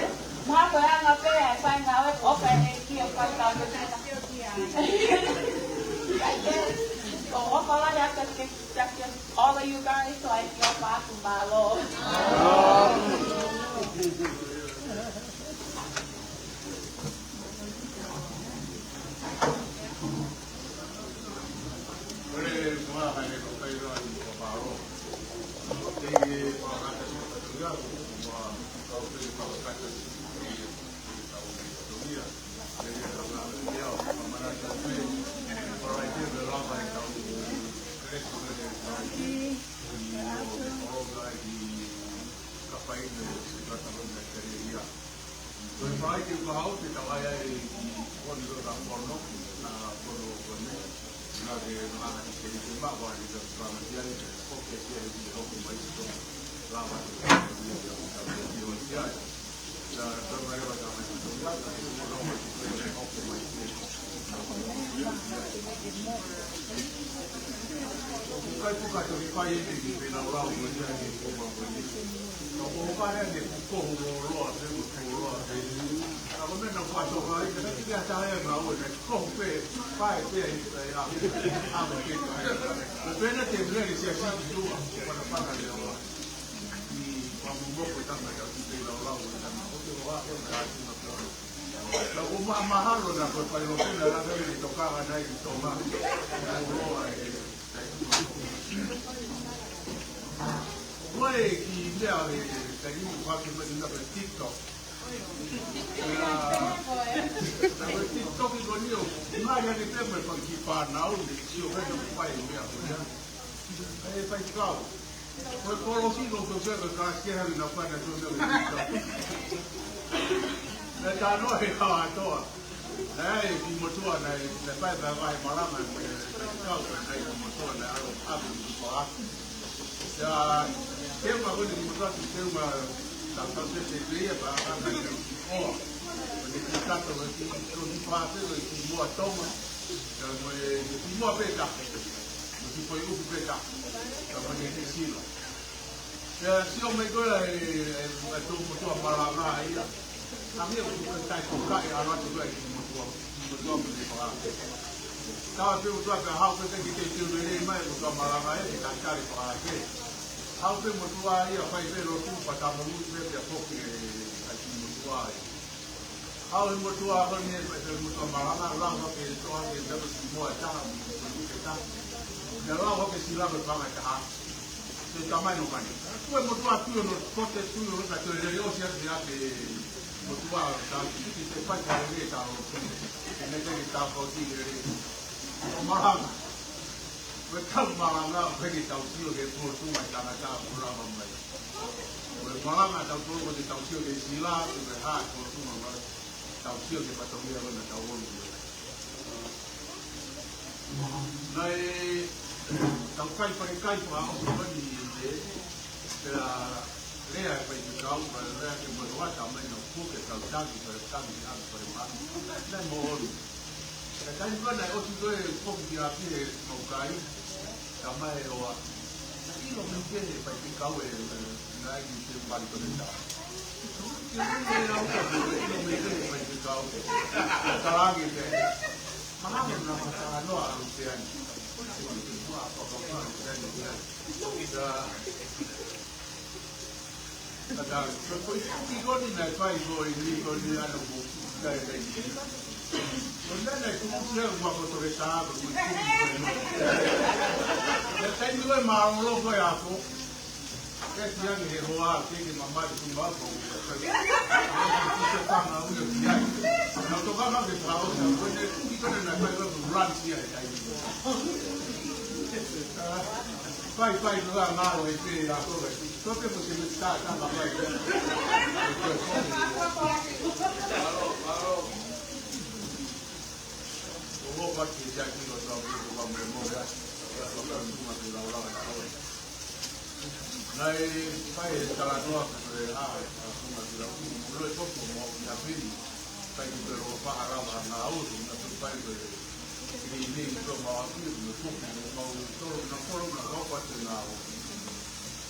ma ko e anga pē, ʻe fai ngāue, ʻofa e ki, ʻofa e kau pē. Ko e ʻofa lahi atu ke Thank you, all of you guys, like your Patu Malo. Ka ʻoku ma-, mahalo na ko e fai lotu na la vele ni toka na i Tonga. Ko e kiʻi meʻa ʻe, ʻe, ʻe, ʻi faki mai na ko e TikTok. Ia, na ko e TikTok ko eni ʻoku ngali ake pē mo e fanga kiʻi fānau ne sio ko ē na fai meʻa ko ia. ʻE fai kau. Ko e kolosi ko e kau sio ko e kalasi kehe ʻa ʻena fana tō na ko e TikTok. Na tā noa he kau atoa. Naʻe ʻi ai e kiʻi motuʻa naʻe, naʻe fai e vahevahe malanga mo e, mo e kau, naʻe ʻi ai e kiʻi motuʻa naʻe ʻalu ʻo ʻave e motuʻa. Ia, teunga ko eni e kiʻi motuʻa, teunga tautau te te pe ia, pea ʻalu ʻo ʻoa. Ko eni kiʻi tato, ko e kiʻi, ko e kiʻi pāte, ko e kiʻi moa Tonga. Ia, mo e, mo e kiʻi moa pē taha. Mo e kiʻi foʻi ʻuku pē taha. Ia, mo e kiʻi sila. Pea sio mai ko ē e, e, e toʻu motuʻa malanga ia. Ka mea ko e tai ko kae ala tu ko e motuʻa, motuʻa mo e pā. Tawa pē motuʻa pea haʻu pē ki he teuteu lelei mai motuʻa malanga ia, ki he talitali pā ke. Haʻu pē motuʻa ia, fai pē lotu, pea tama ui pē, pea foki e, e kiʻi motuʻa ia. Haʻu e motuʻa ko eni, e motuʻa malanga, lau hake e toʻa ke tau si moa taha, mo e ke taha. Ia lau hake sila ko e paʻanga ʻe taha. Te tamai no kani. Ko e motuʻa tui hono kote, tui hono ka te lele ʻosi atu ia ke motuʻa ta ki te fai ka lele ta lo. Ke ne te ki ta ko ti lele. Ko e malanga. Ko e kau malanga, ko e ke tau sio ke ko tu mai tangata ko lava mai. Ko e malanga tau tolo ko te tau sio ke sila, ko e hā ko tu mai. Tau sio ke patolia ko na tau ono. Naʻe tau kai pare kai pa o ko ni e, pea lea e faifekau, pea lea ke mo loa ta mai na puke tau tangi, pea tangi ke ʻalu pare mā. Naʻe mo ono. Ka taimi ko ē naʻe ʻosi ko ē foki ki ʻapi e mau kai, ka mai e oa. Naʻe ʻilo mei ke he faifekau e, e, naʻe ʻi te mali ko te tā. Ke ʻilo mei ke he faifekau. Ka langi ke. Mahalo na ka talanoa ʻalu te ani. Ko e te kua a papa ʻalu te ani te ani. Ka Ka tau, ko, ko e kiʻi ko ni naʻe fai ko eni ko ni ano mo kai kai. Ko ni naʻe tuku kia ma ko tore sa ko ko e kiʻi ko ni. Ia taimi ko ē mālōlō ko ē ako. Ke tia ni he hoa, ke ke mamari ku ma ko. Ke ke tanga ui o tia. Na toka ma ke pao, ko ni kiʻi ko ni naʻe fai ko e run tia he taimi. Fai, fai, ko e ngalo e pe la ko e. Ko e pe mo se me ta, ta ma fai. Ko e fai ke ja ki lo tau ko e mo mo ya. Ko e mo mo ke la la ko e. Naʻe fai e talanoa ko e a, a ko e mo lo e ko mo ya pili. Fai ke lo fa la la na o, na fai ko e. Ni, ni, ko mau api, ni ko, ni mau tolo, na kolo, na kau pa te na o.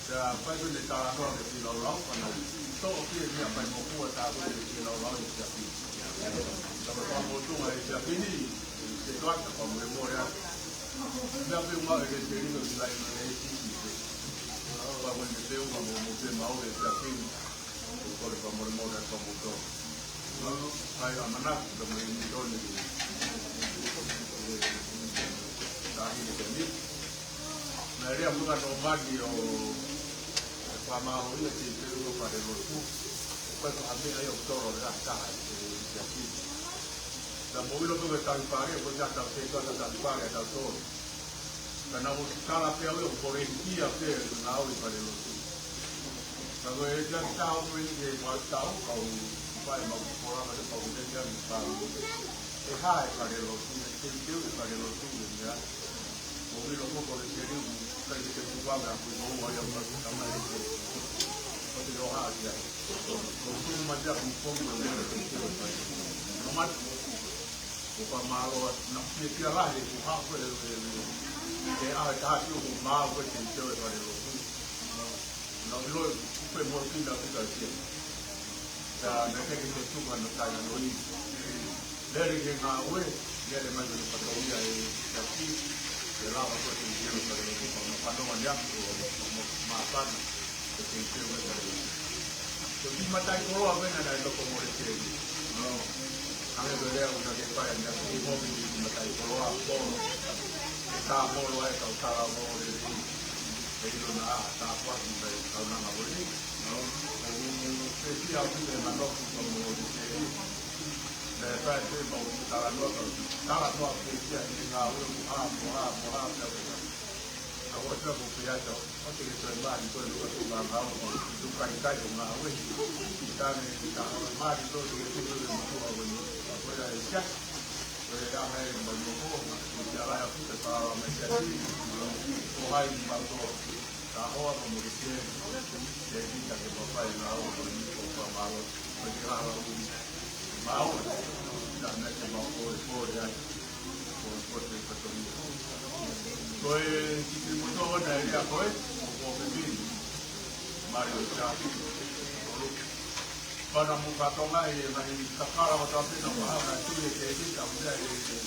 Sa pai ko ne talanoa ke ti lau lau, pa na. Tō ki e mea pai mo kua ta ko ne ti lau lau e ti api. Sa ko pa mo tunga e ti api ni, te toa ta pa mo e mo rea. Mea pe uma e te te rino ki lai no e ti ti. Pa mo ne te uma mo mo te mau e ti api. Ko le pa mo le mo rea pa mo tō. Kai a manaki ka mai ni toni ki. Tahi ni toni. Na rea muka no mani o e pa ma o ia te te ulo pa le lotu. Ko e pa me ai o toro le a taha e te aki. Na mo ilo ko e tau pare, ko e tau te tau tau pare tau toro. Ka na o tala pe au o kore kia pe na o i pa le lotu. Ka ko e tau tau ko e ke pa tau ka u pa e ma ko la ma te pa u te kia ni pa. E ha e pa le lotu, e te te u e pa le lotu e mea. Ko ʻilo ko ko le te riu, ka te te kuanga ko ʻilo ua ia ma te kama e ko. Ko te roha ia. Ko tu ma ia ko ko ko le te te ua. No ma ko pa malo na pia pia la he ko ha ko e e a ta ki o ma ko te te ua e pa le lotu. Na ʻilo ko pe mo ki na ki ka sia. Sa na ke ke te tu ma na kai na no i. Lele ke ngāue, lele mai ko e fakauia e taki, e lava ko e te ino ka le kupa, ma whanonga ni aku, ma, ma, ma whana, ko e te ino ka le. Ko e ki matai koloa mena na e loko mo le te ino. No. Ange ko e lea una ke pae, na ki mo ki ki matai koloa, polo. E tā polo e kau tala mo le te ino. E ino na aha, tā kuaki mai, kau nanga mo le. No. Ko e unu, te ki au ki le manoki ko mo le te ino. Naʻe fai pē mau talanoa, talanoa pē kia he ngāue mo ha, mo ha, mo ha, mo ha. A ko te ko pē ata, o te ke toe mali ko e luka tu ngā ngāue, tu kai kai o ngāue. Tane, tā ko mali ko te ke tu ko e motu a ko ni, a ko e a e siasi. Ko e anga e mau noho, ko e ala ia ʻoku te fala mai siasi, ko hai ni mau tō, ka hoa mo mo ke, ke kita ke mau fai na o, ko ni ko fa malo, ko ke ala u, mau, na na ke mau ko, ko ai, ko, ko te fatongia. Ko e kiʻi moto na ia ko e, ko ko pepini, Mario Chapi, ko Luke. Mana mu fatongia e ngaahi kakala ko tau pina mahana tui e te kita uia e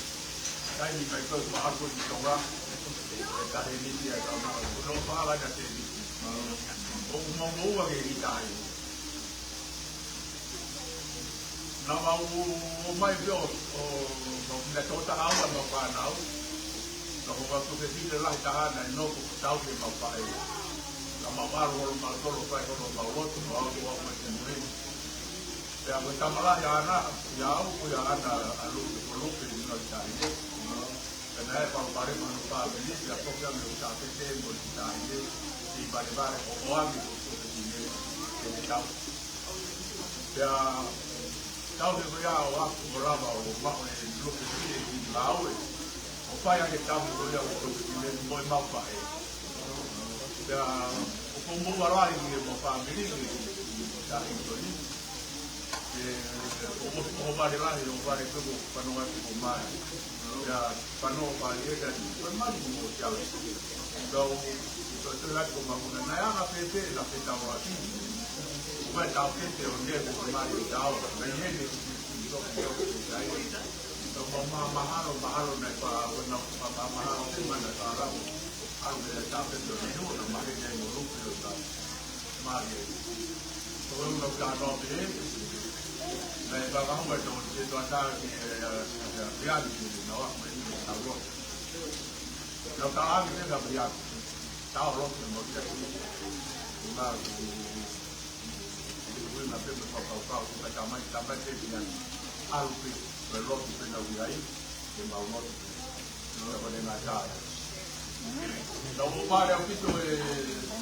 taimi mai ko e mahana ko i Tonga. E tahi ni ia ka ma ko no pahala na te ni. O mo mo ua ke kita ai. Na mau o mai pio o mau na tō taha ua mau fānau. Na ko ka tu ke sile lahi taha na no ko tau ke mau fai. Na mau alo holo mau tolo fai holo mau lotu mau alo ua mai ke mui. Pea ko e tama lahi ʻaʻana, ia au, ko ia ʻaʻana ʻa Lupe, ko Lupe ni ʻo i Taʻahine. Pea naʻe palopalema hono fāmili, pea ko ia me ʻo Taʻahine, mo i Taʻahine, ʻi Valevale, ʻo ʻoange ko Lupe ki ne, ke ne tau. Pea tau he ko ia ʻo aku ʻo lava ʻo maʻu e Lupe ki he ʻi Laue. ʻO fai ake tau he ko ia ʻo Lupe ki ne, mo e mau faʻē. Pea ʻoku mou ala ai ki he mau fāmili, ki he Taʻahine ko eni. Ke, ʻo, ʻo, ʻo vale lahi, ʻo vale ko ʻo fanonga ki ko mai. Ia, fanonga vale e ka ni, ko e mali mo ʻo te au. Tau, ko e te lati ko mamuna, naʻe anga pēpē, na pē tau aki. Ko mai tau ke te o ne, ko mali tau, mai hene, ko, ko, ko, ko, ko, ko, tau ma, ma, mahalo, mahalo, na pa, ko na, ma, ma, mahalo, te mana, ka lau. Au me ta pe to ni no na ma ke te mo lu pe lo ta. Ma ke. Ko e ʻuno ka no pe. Na e ka ka mo to te to ta ki e e pian ki na wa me ni ta lo. Na ta a ki te ka pian. Ta lo ke mo te. Na ku. Ui na pe mo ka ka ka ka ta mai ta mai te pian. Alu pe. Ko e lo pe na ui ai. Ke mau mo. Nō ko e ngaahi taha. Tau ʻo pale ʻaupito e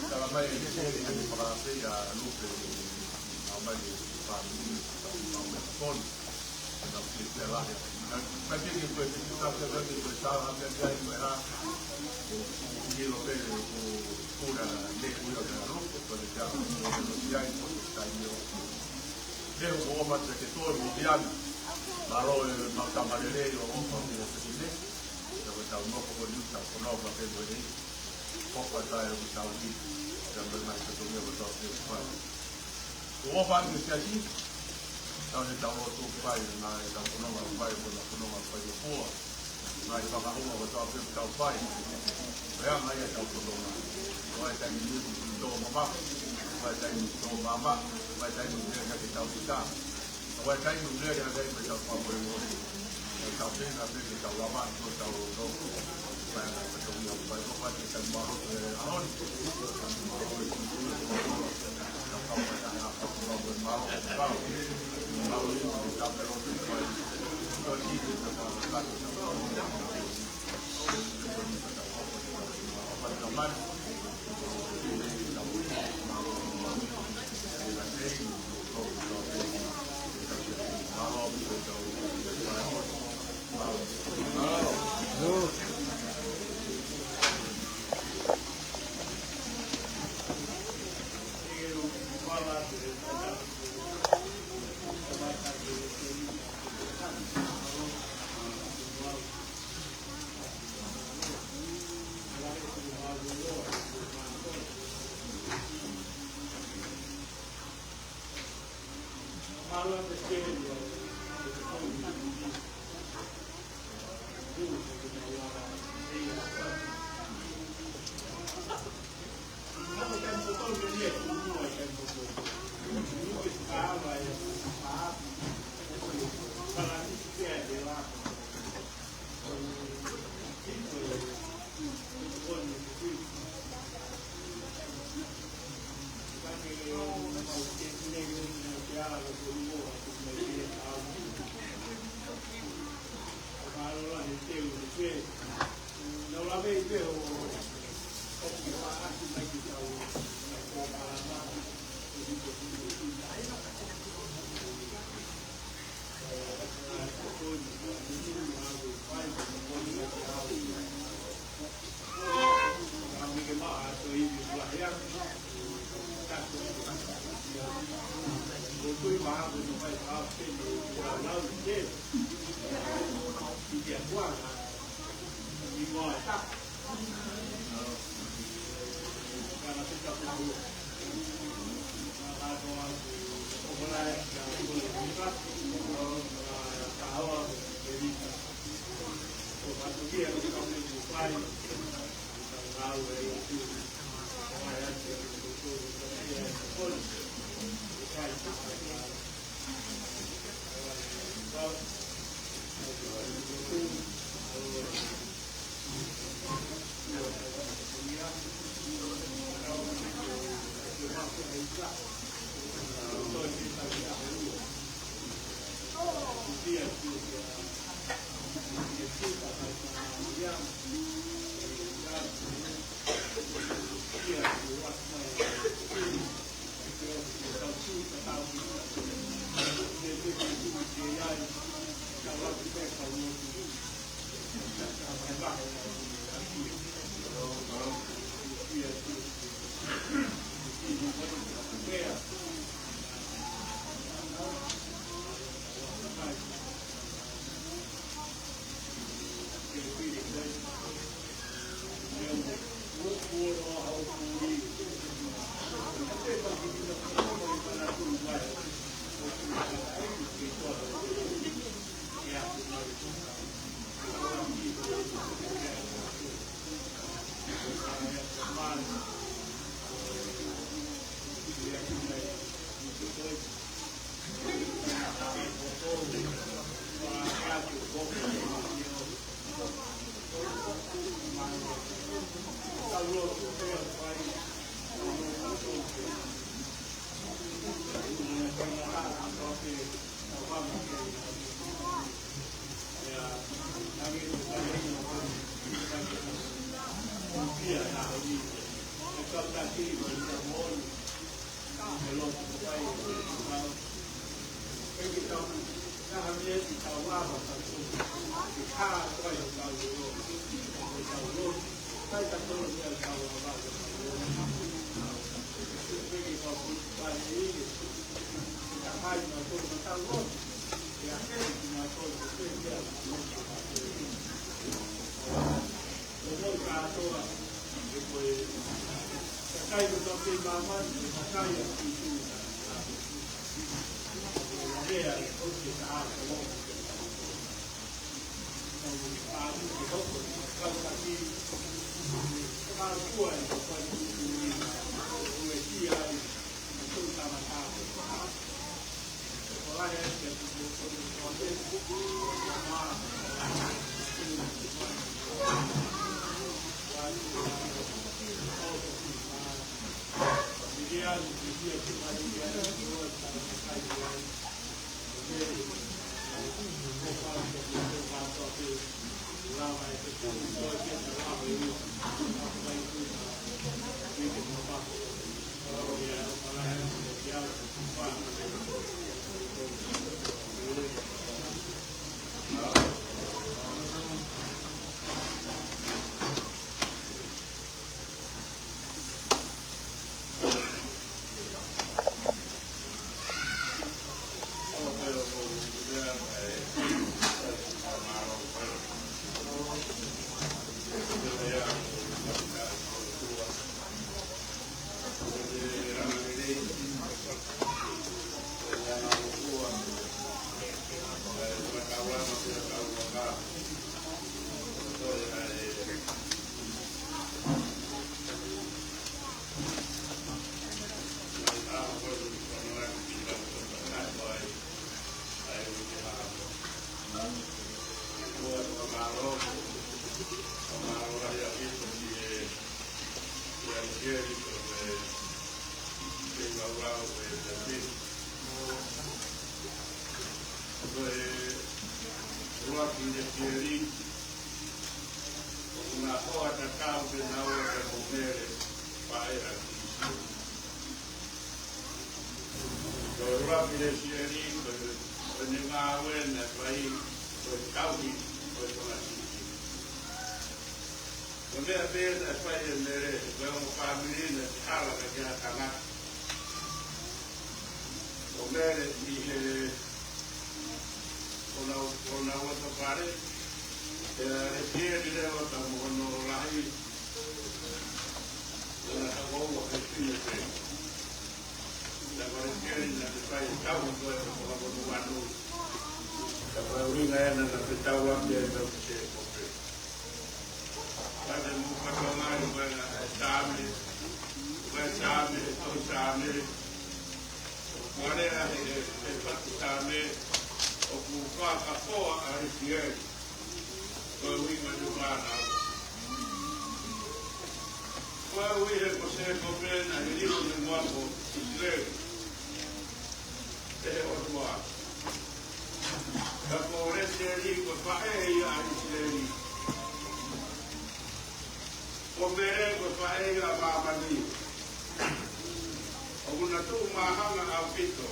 tala mai e te ʻi he fakaafe ʻa Lupe, tau mai e fāmili, tau mai e fāmili. Tau ke te lahi. Mai ke ke koe, ke tau ke koe, ke koe tala mai ke ai koe ha. Ko, ko ʻilo pē, ko, ko na ne ui ʻo te Lupe, ko te tau, ko te ai, ko te tai io. Te u ʻofa atu ke tō mo Viana. Mālō e mau tama lelei ʻo ʻofa atu ki he Siasi. Ia ko e tau nofo ko eni tau fononga pē mo e. ʻOfa atu ʻo tau ʻi. Ia ko e mai ka tō mo tau ke fai. ʻOfa atu ki he Siasi. Tau ne tau lotu fai, na e tau fononga fai, ko na fononga fai ʻo fua. Ngaahi fakahua ko tau pē tau fai. Pea ngaahi ʻa tau fononga. Ko e taimi ni ʻoku tō mama. Ko e taimi tō mama. Ko e taimi lele ke tau kita. Ko e taimi lele ke tau fakamolemole. Ko tau pē na pē ke tau lava ko tau loto. Pea ngaahi tau ia fai ko e taimi mālō ko e ʻaho ni. Ko ʻene ngāue naʻe fai ko e tauhi ʻo e fanga siʻisiʻi. Ko e meʻa pē naʻe fai ʻe Mele, ko e ongo fāmili naʻe hala ka ke ha tangata. Ko Mele ʻi he, ko ʻena, ko ʻena ua ka pare, ʻe Lesieli leva ka mo hono lahi, ʻo na ka ua ke fine pē. Naʻe fai ke na te fai tau ko e ko ko manu. Ka fai ui na e na na te tau a ke na te se ko pe. Ka te mu ka tau ngai ko e na e Same. Ko e Same, ko e Same. Ko e lea he, he, he fatu Same. ʻOku fakafoa ʻa Lesieli. Ko e ui ma te mana. Ko e ui he ko se ko pe na he liu ne mua ko ʻIsileli. ʻE he ʻOtua. Ka ko Lesieli ko e faʻē ia ʻa ʻIsileli. Ko Mele ko e faʻē ia ʻa māmani. ʻOku na tuʻu māhanga ʻaupito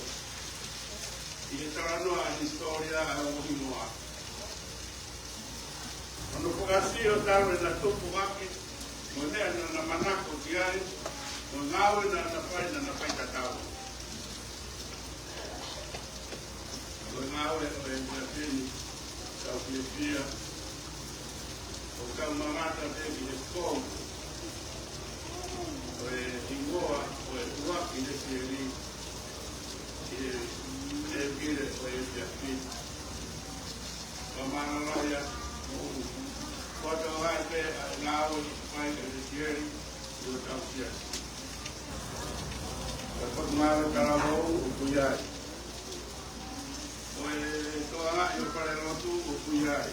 ʻi he talanoa ʻa e hisitōlia ʻa e ongo hingoa. Hono fakaʻasi ʻo talu ʻena tupu ʻaki, mo e meʻa naʻa na manako ki ai, mo e ngāue naʻa na fai, naʻa na fai tatau. Mo e ngāue ʻo e Siasi ni, kau fiefia, ʻo kau mamata pē ki he kou, ʻo e hingoa, ʻo e ua ki he Siasi, ki he, ki he pile, ʻo e Siasi ni. Ka mānava ia, ko e tau ai pē, ʻa e ngāue ʻi fai ʻe Lesieli, ʻi hotau Siasi. Ka ko e ngāue talavou ʻoku ʻi ai. Ko e toʻa ʻi he fale lotu ʻoku ʻi ai.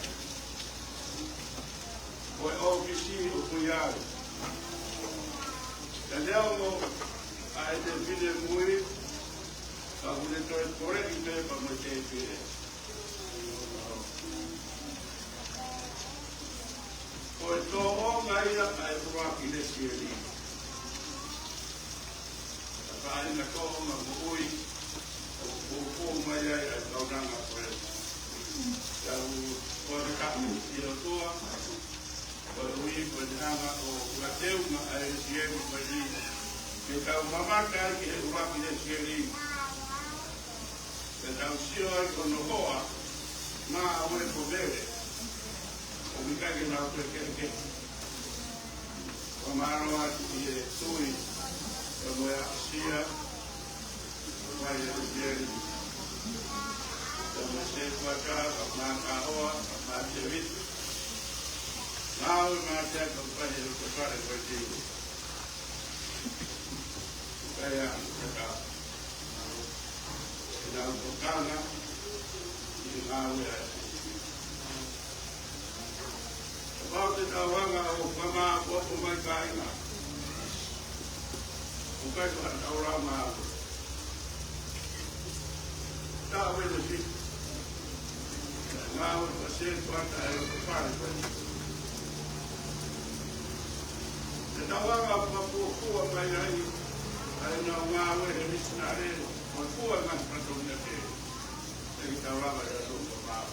Ko e ʻōfisi ʻoku ʻi ai. Ka neongo ʻa e tefine mui, ka ʻoku ne toe kole ʻi pē pa mo e tefine. Ko e tōʻonga ia ʻa e ʻuluaki Lesieli. Ka ʻi ai na tōʻonga moʻui, ʻoku poupou mai ai ʻa e kaunanga ko ē. Tau, ko e kapu, ʻi ʻOtua, ko e ui, ko e hanga ʻo ua teunga ʻa e Lesieli ko eni. Ke tau mamata ai ki he ʻuluaki Lesieli. Pea tau sio ai ko hono hoa, ngāue ko Mele, ʻoku ʻikai ke nau toe kehekehe. Ko e mālō atu ʻi he tui, ko e moe asia, ko e fai ʻe Lesieli. Ko e moe se kuata, ka mā ka hoa, ka mā te vitu. Ngāue mā te aka fai ʻe he fale ko e tino. Kae ʻa, kae ʻa. ʻE nau tokanga, ʻi he ngāue ʻa e. Kapau te tau hanga ʻo kamā ʻoku ʻoatu mai kāinga. ʻOku ʻikai ko ha tau lau ngāue. Tau ʻe Lesieli. Ngāue ko e se kuata ʻe ko fale ko e. Te tau anga ʻo fakapuapua mai ai, ʻa ʻenau ngāue he misinale, ko e fua ngaahi fatongia ke, ʻe ki tau lava ʻe ʻa tō ko māua.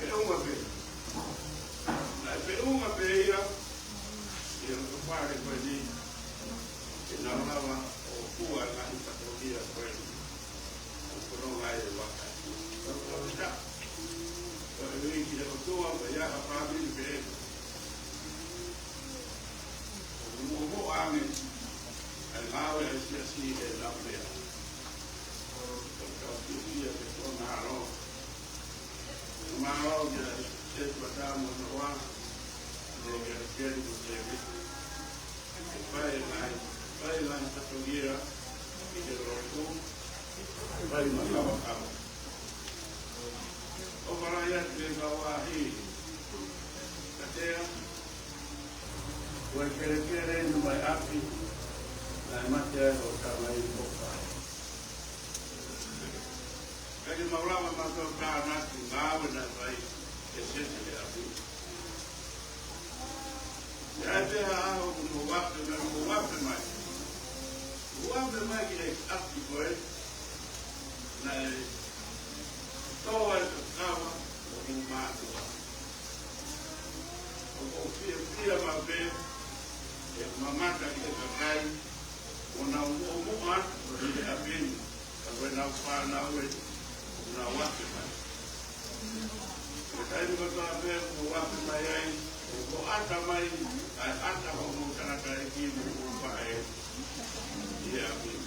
Feʻunga pē. Naʻe feʻunga pē ia, ʻi he ko fale ko eni, ke nau lava ʻo fua ngaahi fatongia ko eni. ʻOku nonga e vaka. Tau tau ta. Ko e ui ki he ʻOtua, ko ia ka fāmili pē. ʻOku muʻomuʻa ange, ʻa e ngāue ʻa e Siasi ʻe lau pea. Tau tau ki he kia ke tō mālō. Mālō kia Setuata mo Noa, mo kia Lesieli mo Tēvita. Fai mai, fai mai fatongia, ʻi he lotu, fai mai kawakawa. ʻOku ʻalā ia te kau ahi, katea, ko e kelekele inu mai ʻapi, naʻe mate ai ʻo tama i poka. Ka ke mau lava mātou tānaki ngāue naʻe fai ʻe Sese he ʻapi. ʻI ai pē ha ʻaho kuo mau ape mai, mau ape mai. Mau ape mai ki he ʻapi ko ē. Naʻe tō ai e kakava ʻo hoʻomou mātuʻa. ʻOku ou fiefia maʻu pē ʻi heʻeku mamata ki he kakai ʻoku nau muʻomuʻa atu ʻi he ʻapi ni, ka ko ʻenau fānau ē ʻoku nau afe mai. Ko e taimi kotoa pē ʻoku mou afe mai ai, ʻoku ʻata mai ʻa e ʻata ʻo hoʻomou tangataʻeiki mo hoʻomou faʻē ʻi he ʻapi ni.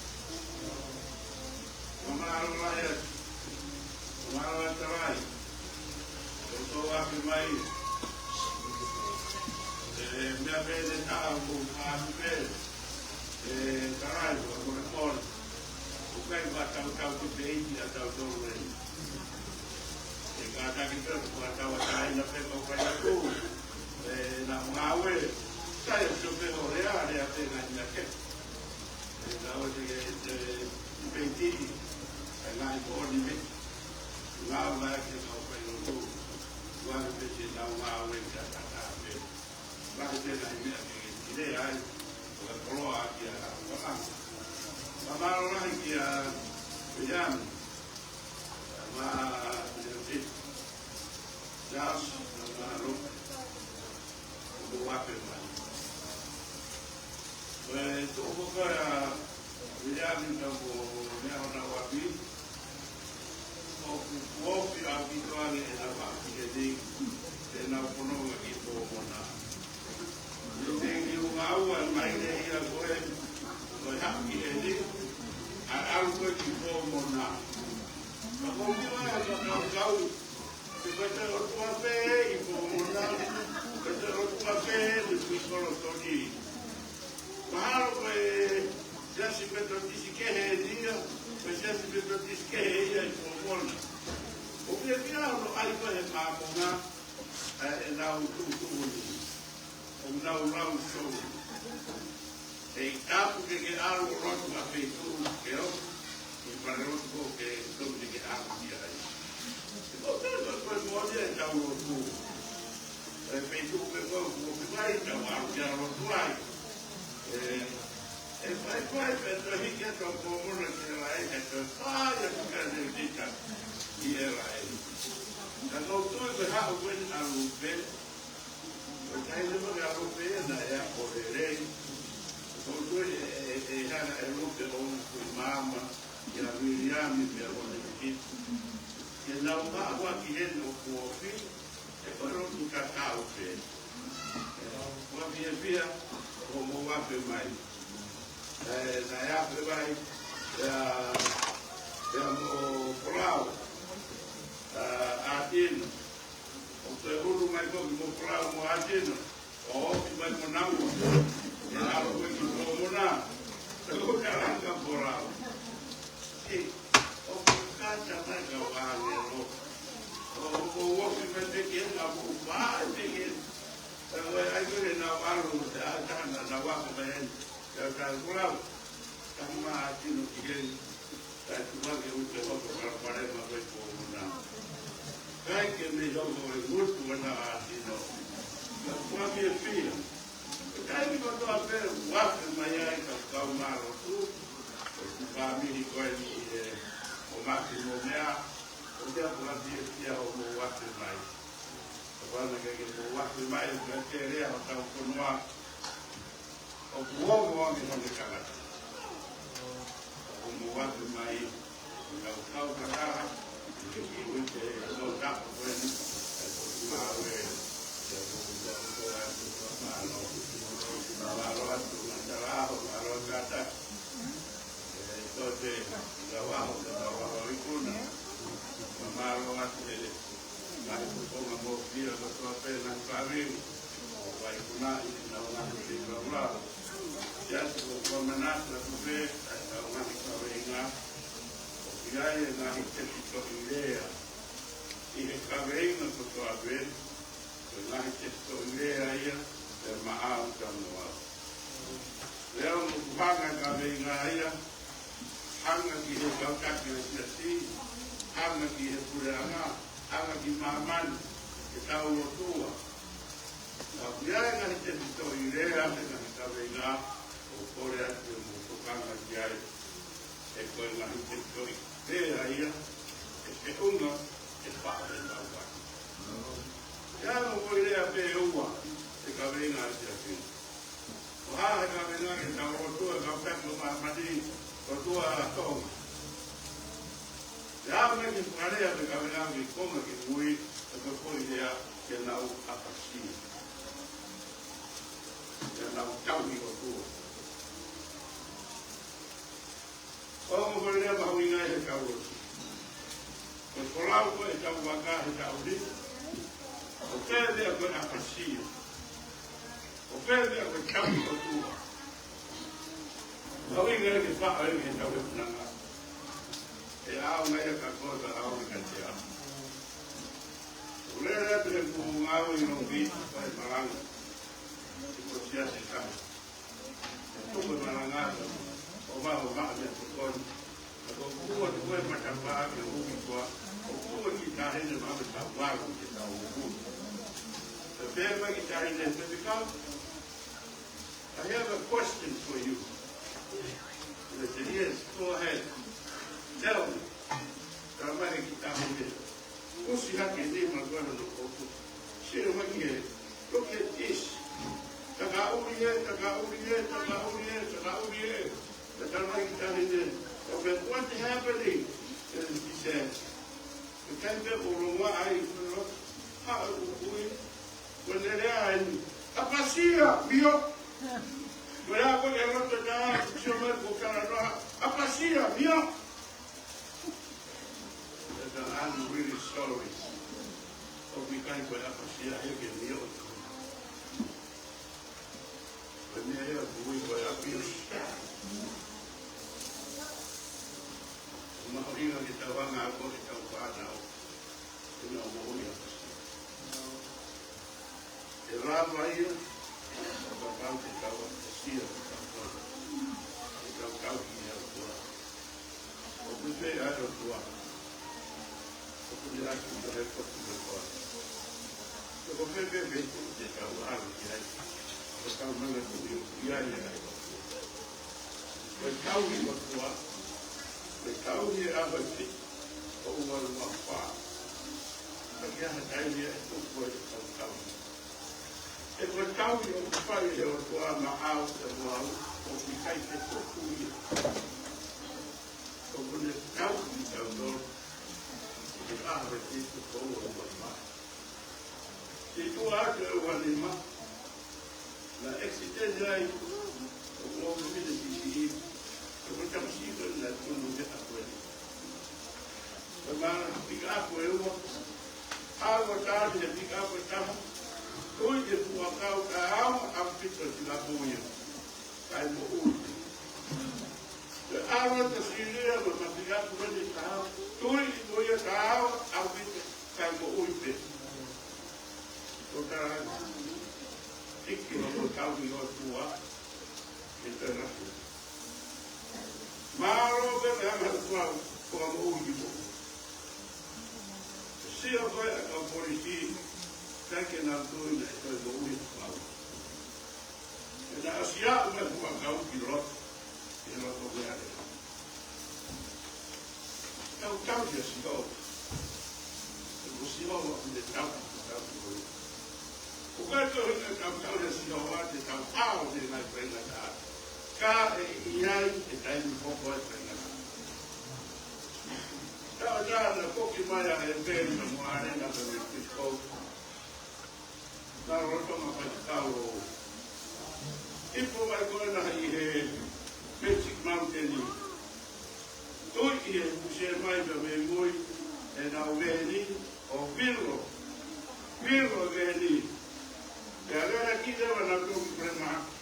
Fakamālō lahi atu. Fakamālō atu Talai. Ko e tō afe mai. ʻE, meʻa pē ʻe taha ʻoku ou afe pē. ʻE, Talai, fakamolemole. ʻOku ʻikai ke tau tau ki he ʻapi ʻatautolu ē. ʻE kātaki pē ʻoku tau tauʻatāina pē kau faiako. ʻE, naʻa ngāue. Sai atu pē hoʻo lea, lea pē ngaahi meʻa kehe. ʻE, naʻa ʻosi ke, ʻe, peitiʻi ʻa e ngaahi moʻoni mei he ngāue mai ʻa e kau faiako. Ngāue pē te nau ngāue kia tata pē. Ngaahi pē ngaahi meʻa ke ke lea ai, ʻo e koloa kia Pāpā. Fakamālō lahi kia Viliami, ma, Leoteti, Charles, ma, Lope, ʻoku mou afe mai. Ko e tuʻu ko ē ʻa Viliami ka ko e meʻa ʻo ʻene ʻapi, ʻoku ofi ʻaupito ange ʻenau haʻu ki heni, ʻenau fononga ki Pomona. ʻI he tēniti ʻo ngāue mai ʻe ia ko ē, ko e haʻu ki heni, ʻa e ʻalu ko ē ki Pomona. Ka ko e meʻa ʻa e fakakaukau, ke fai ʻOtua pē ʻi Pomona, ke fai ʻOtua pē ʻi Kolotoni. Mahalo ko e Siasi Metotisi kehe ʻeni ia, ko e Siasi Metotisi kehe ia ʻi Pomona. ʻOku fiefia hono ʻai ko ē he Māmonga, ʻa ʻenau tuʻutuʻuni. ʻOku nau lau sou. ʻE tapu ke ke ʻalu ʻo lotu ʻa e feituʻu ke ʻoku ʻi pale lotu ko ke tonu ke ke ʻalu ki ai. Ko e tau ko e moʻoni ʻetau lotu. ʻE feituʻu ke ko ʻoku ʻi ai ʻetau ʻalu ki ai ʻo lotu ai. ʻE, ʻe fai fai pē ʻetau hiki atu ʻa Pomona ki he laʻi, ʻe toe fai atu ki he tita ʻi he laʻi. Ka ʻoku ou tui ko e haʻu ko eni ʻa Lupe, ʻoku ʻikai leva ke ʻalu pē ia naʻe ako lelei. ʻOku ou tui ʻe, ʻe, ʻe hanga ʻe Lupe ʻo ʻuku maama kia Viliami pea mo Leoteti. Ke nau maʻu ʻaki heni ʻoku ofi, ʻe ko e lotu tatau pē. ʻOku ou fiefia, ʻoku mou afe mai. ʻE, naʻe afe mai, pea, pea mo Folau, ʻa, ʻAtino. ʻOku toe ʻunu mai ko ē mo Folau mo ʻAtino. ʻO ofi mai mo naua. ʻE ʻalu ko ē ki Pomona. Pea ko e kalanga Folau. ʻE, ʻoku kata mai ka ʻāngelo. ʻO, ʻoku ofi mai pē ke na mo fai pē ke. Pea ko e ʻai ko ē naʻa nau ʻalu, ʻa, tana, naʻa nau ako mai eni. Pea ko Folau. Tama ʻAtino ki heni. Kae tuʻu ange ʻo te hoko palopalema ko ē ʻi Pomona. ʻIkai ke mei hoko e ngutu ʻa ʻAtino. Ka ʻoku ou fiefia. Ko e taimi kotoa pē ʻoku afe mai ai ka kau mālotu, ko e fāmili ko eni ʻe, ʻo Maki mo Mea, ʻoku ou fiefia hoʻomou afe mai. Kapau naʻe ʻikai ke mou afe mai, ʻoku ʻikai ke lea hotau fonua, ʻoku ongo ange hone tangata. ʻOku mou afe mai, ʻo nau kau kakaha, ʻi he kiwi te, ʻo tapu ko eni, ʻe ko tu mawe, ʻe ko tu mawe, ʻe ko tu mawe, mālō. Mālō atu, mālō atu, mālō kātaki. ʻE, tote, ʻi he ʻaho, ʻi he ʻaho ikuna. Mālō atu, ʻe, ngaahi kuponga mo fia kotoa pē ngaahi fāmili. ʻOku ʻi ai kunaʻi, ʻenau ngaahi fie laulau. Siasi ʻoku ou manatu atu pē, ʻa ʻenau ngaahi kaveinga. ʻOku ʻi ai e ngaahi tefitoʻi lea. ʻI he kaveinga kotoa pē, ko e ngaahi tefitoʻi lea ia, ʻe maʻau ka mo au. Leo mo kuhanga kaveinga ia, hanga ki he kau taki ʻa e siasi, hanga ki he puleʻanga, hanga ki māmani, ke tau lotua. Ka ʻoku ʻi ai e ngaahi tefitoʻi lea, ʻa e ngaahi kaveinga, ʻoku ou kole atu ke mou tokanga ki ai, ʻe ko e ngaahi tefitoʻi lea ia, Pē ua, ʻe kaveinga ʻa e siasi. ʻO hā ʻe kaveinga ke tau ʻOtua, kau taki ʻo māmani, ʻOtua ʻa Tonga. ʻE ʻā mai ke fakalea ʻe kaveinga ki Tonga ki mui, ʻe ko e foʻi lea ke nau ʻapasia. Ke nau tauhi ʻOtua. ʻO ko e lea mahuʻinga ʻi he tau ʻosi. Ko e folau ko e tau vaka he tau ni. ʻO fē meʻa ko e ʻapasia. ʻO fē meʻa ko e tauhi ʻOtua. Mahuʻinga ke faʻa ʻi he tau e punanga. ʻE ʻaonga ia ka ko e ka ʻaonga ka te ʻaonga. ʻO lele atu he kuo ngāue ʻi Longi, ko e malanga. ʻI ko siasi taha. Tuku e malanga ʻo ma ʻo ma mea tokoni. Ko kua tuku e matapā ke ui koa. Ko kua ki tahi ne ma me tau walu ke tau ui. Te pē mai ki tahi ne te pika. I have a question for you. And I said, "Yes, go ahead. Tell me." Tala mai ki tahi ne. ʻUsi hake ni ma kua no koku. Sio mai ki he. Look at this. Takaʻuli ē, takaʻuli ē, takaʻuli ē, takaʻuli ē. Tala mai ki tahi ne. Okay, what happening? And he said, the time that we were ai, ha, ui. When they are in, ʻapasia, mio. When I go there, what the guy, sio mai ko Kalanoa, ʻapasia, mio. That I'm really sorry. ʻOku ʻikai ko e ʻapasia ʻe ke mio. Ko e meʻa ia ʻoku ui ko e abuse. Mahuʻinga ke tau hanga ʻo ke tau fānau. Ke nau moʻui ʻapasia. ʻE lava ia, ʻo kapau te tau ʻapasia, te tau fānau. Te tau kau ki he ʻOtua. ʻOku fē ʻa e ʻOtua. ʻOku ne ʻasi ʻi he potu ʻo e ʻOtua. ʻOku fē pē pē te tau ʻalu ki ai. Ko tau manatuʻi ʻoku ʻi ai ʻa e ʻOtua. Ko e tauhi ʻOtua. Ko e tauhi ʻa e ʻOtua. ʻO ua ua fā. Ka ki ha taimi ʻe tuku ai ʻetau tauhi. He ko e tauhi ʻoku fai ʻe he ʻOtua maʻau ʻe moʻou, ʻoku ʻikai ke tuku ia. ʻOku ne tauhi kitautolu ʻi he ʻaho ʻe fitu ʻo ua ua fā. Ki tuʻa atu ʻe ua nima, naʻe accident ai ʻo ua nima B C E, ʻo ko e tamasiʻi ko ē naʻe tunu he ʻaho ē. Ko e mana pick up ʻe ua, ʻa ua tāne he pick up ʻe taha, tui ke fuakau ka aonga ʻaupito Singapore ia. Kae moʻui. Ko e ʻalu atu Silia mo e pick up ko eni taha, tui mo ia ka aonga ʻaupito kae moʻui pē. Ko e tala atu. Hiki ʻo ko e tauhi ʻOtua. Ke toe lahi. Mālō pē ʻa e ʻOtua, ko e moʻui ki moʻui. Sio ko ē ʻa e kau polisi, ʻikai ke nau tui naʻe toe moʻui ʻa Paula. Pea naʻe ʻosi aʻu mai ʻa Paula ki loto, ki loto meʻa lea. Tau tau kia Sihova. He ko Sihova ʻoku ne tau, tau ki loto. ʻOku ʻikai ko e ʻuhinga ke tau tau kia Sihova, te tau ʻalu ki he ngaahi faingataʻa. Ka ʻe ʻi ai e taimi hoko ai e faingataʻa. Tau tau na koki mai ʻa e peni na mo ʻAlena mo e Mexico. Na lolotonga faikau. Ipu mai ko ena ʻi he Magic Mountain. Tui ki he puse mai pea mei mui ʻenau veni ʻo vilo. Vilo veni. Pea lele ki leva na tō ki Fremahaki.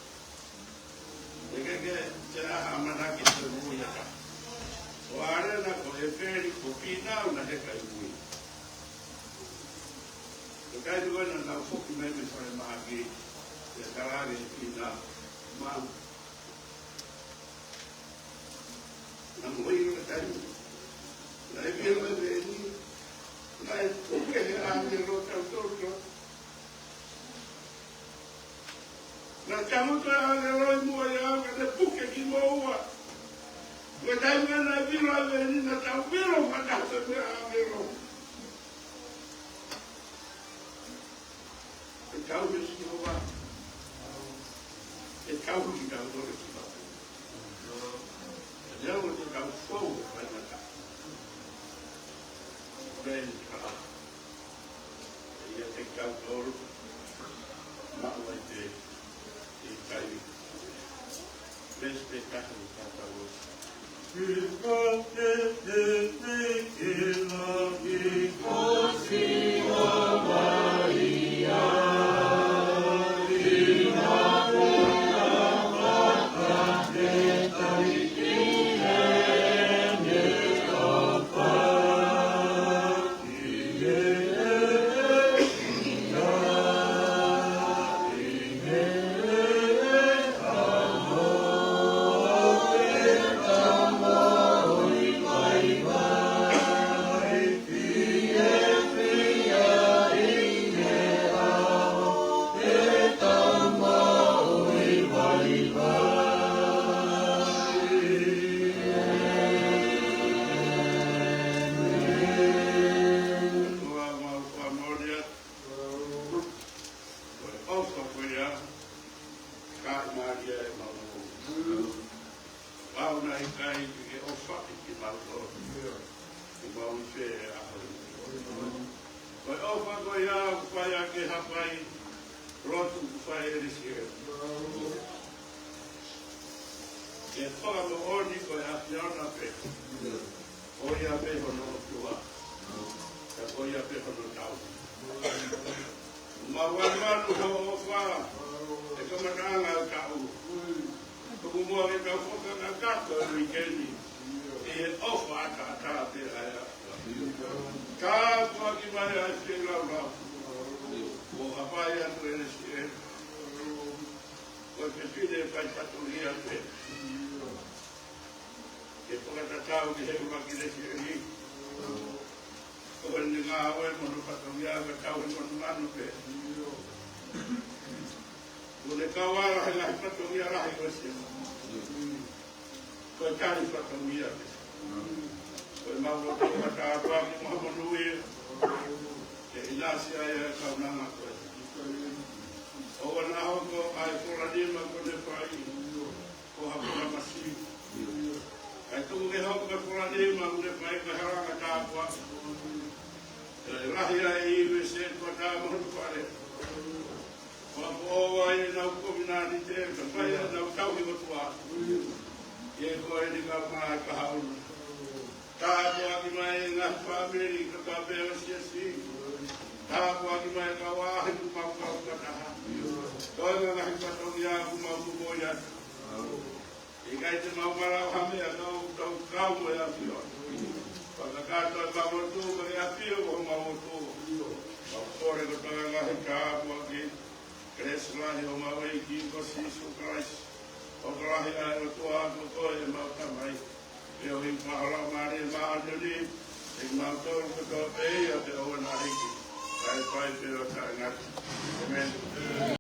ʻIkai ke te aha manaki te mui aka. ʻO ʻAlena ko e peni ko Pinau na he kai mui. Ko e kai mui na nau foki mai mei Fremahaki. Te kalare Pinau. Ma. Na mo i na kai. Na e velo e veni. Na e puke he ʻāngelo tau toto. Na tangutu e ʻāngelo ʻi muʻa ʻiate au ka ne puke kimoua. Ko e taimi naʻe vilo ai e veni na tau vilo fakataha mo e ʻāngelo. Ko e Kau me Sihova, ʻe kau ki kau tole ki kau. Leo te kau fou mai mata. Praise God. Ia te kau tole. Maʻu ai te, te kai. Praise be God, kau tole. Ko e ʻofa ko ia, ka ʻi mālie e mau. Pau naʻe ʻikai ke ke ʻofa ki mau tō. Ke mau se ʻaho. Ko e ʻofa ko ia, ʻoku fai ʻaki e hapai, lotu ʻoku fai ʻe Lesieli. Ke fakamoʻoni ko e ʻAfiona pē. Ko ia pē hono ʻOtua. Ka ko ia pē hono tauhi. Mau ʻai manu hoʻo ʻofa, ʻe kamataʻanga ʻo e taʻu. Tuku muʻa ke tau fakakakato e uike ni. ʻI he ʻofa ʻataʻatā pē ʻa e ʻOtua. Tāpuaki mai ʻa e feilaulau. Mo hapai atu ʻe Lesieli. Ko e fefine fai fatongia pē. Ke fakatatau ki he ʻuluaki Lesieli. Ko ʻene ngāue mo hono fatongia ka tau he manu manu pē. Kuo ne kau ala he ngaahi fatongia lahi ko ē. Ko e tali fatongia pē. Ko e mau loto ka tāpuaki mo ha monū ia. Ke ʻinasi ai e kaunanga ko ē. ʻOua naʻa hoko ʻa e kola nima ko ʻene fai. Ko ha kola masiva. Kae tuku ke hoko ko e kola nima ʻoku ne fai ko e halanga tāpuaki. Kae lahi ai e U S A ko e tā mo hono fale. Ko e ʻoua ʻe nau kovinānite, ka fai ʻenau tauhi ʻOtua. ʻIo ko eni ka mai ka hauna. Tāpuaki mai e ngaahi fāmili kotoa pē ʻo e siasi. Tāpuaki mai e kau ʻaʻahi mo e mau kau fakataha. Ko e ngaahi fatongia ʻoku mau momoʻi atu. ʻIkai te mau malava ha meʻa ka ʻoku tau kau mo e ʻAfiona. Fakakakato e mau lotu, mo e ʻAfio ko homau ʻOtua. Mau kole kotoa e ngaahi tāpuaki. Kelesi lahi ʻo homau ʻEiki ko Sīsū Kalaisi. ʻOfa lahi ʻa e ʻOtua ko koe ʻemau Tamai. Pea ʻoku ʻi ai pē ho Laumālie Māʻoniʻoni, ʻiate kimautolu kotoa pē ia pea ʻo ʻena hiki. Kae fai pē ʻo taʻengata. ʻĒmeni.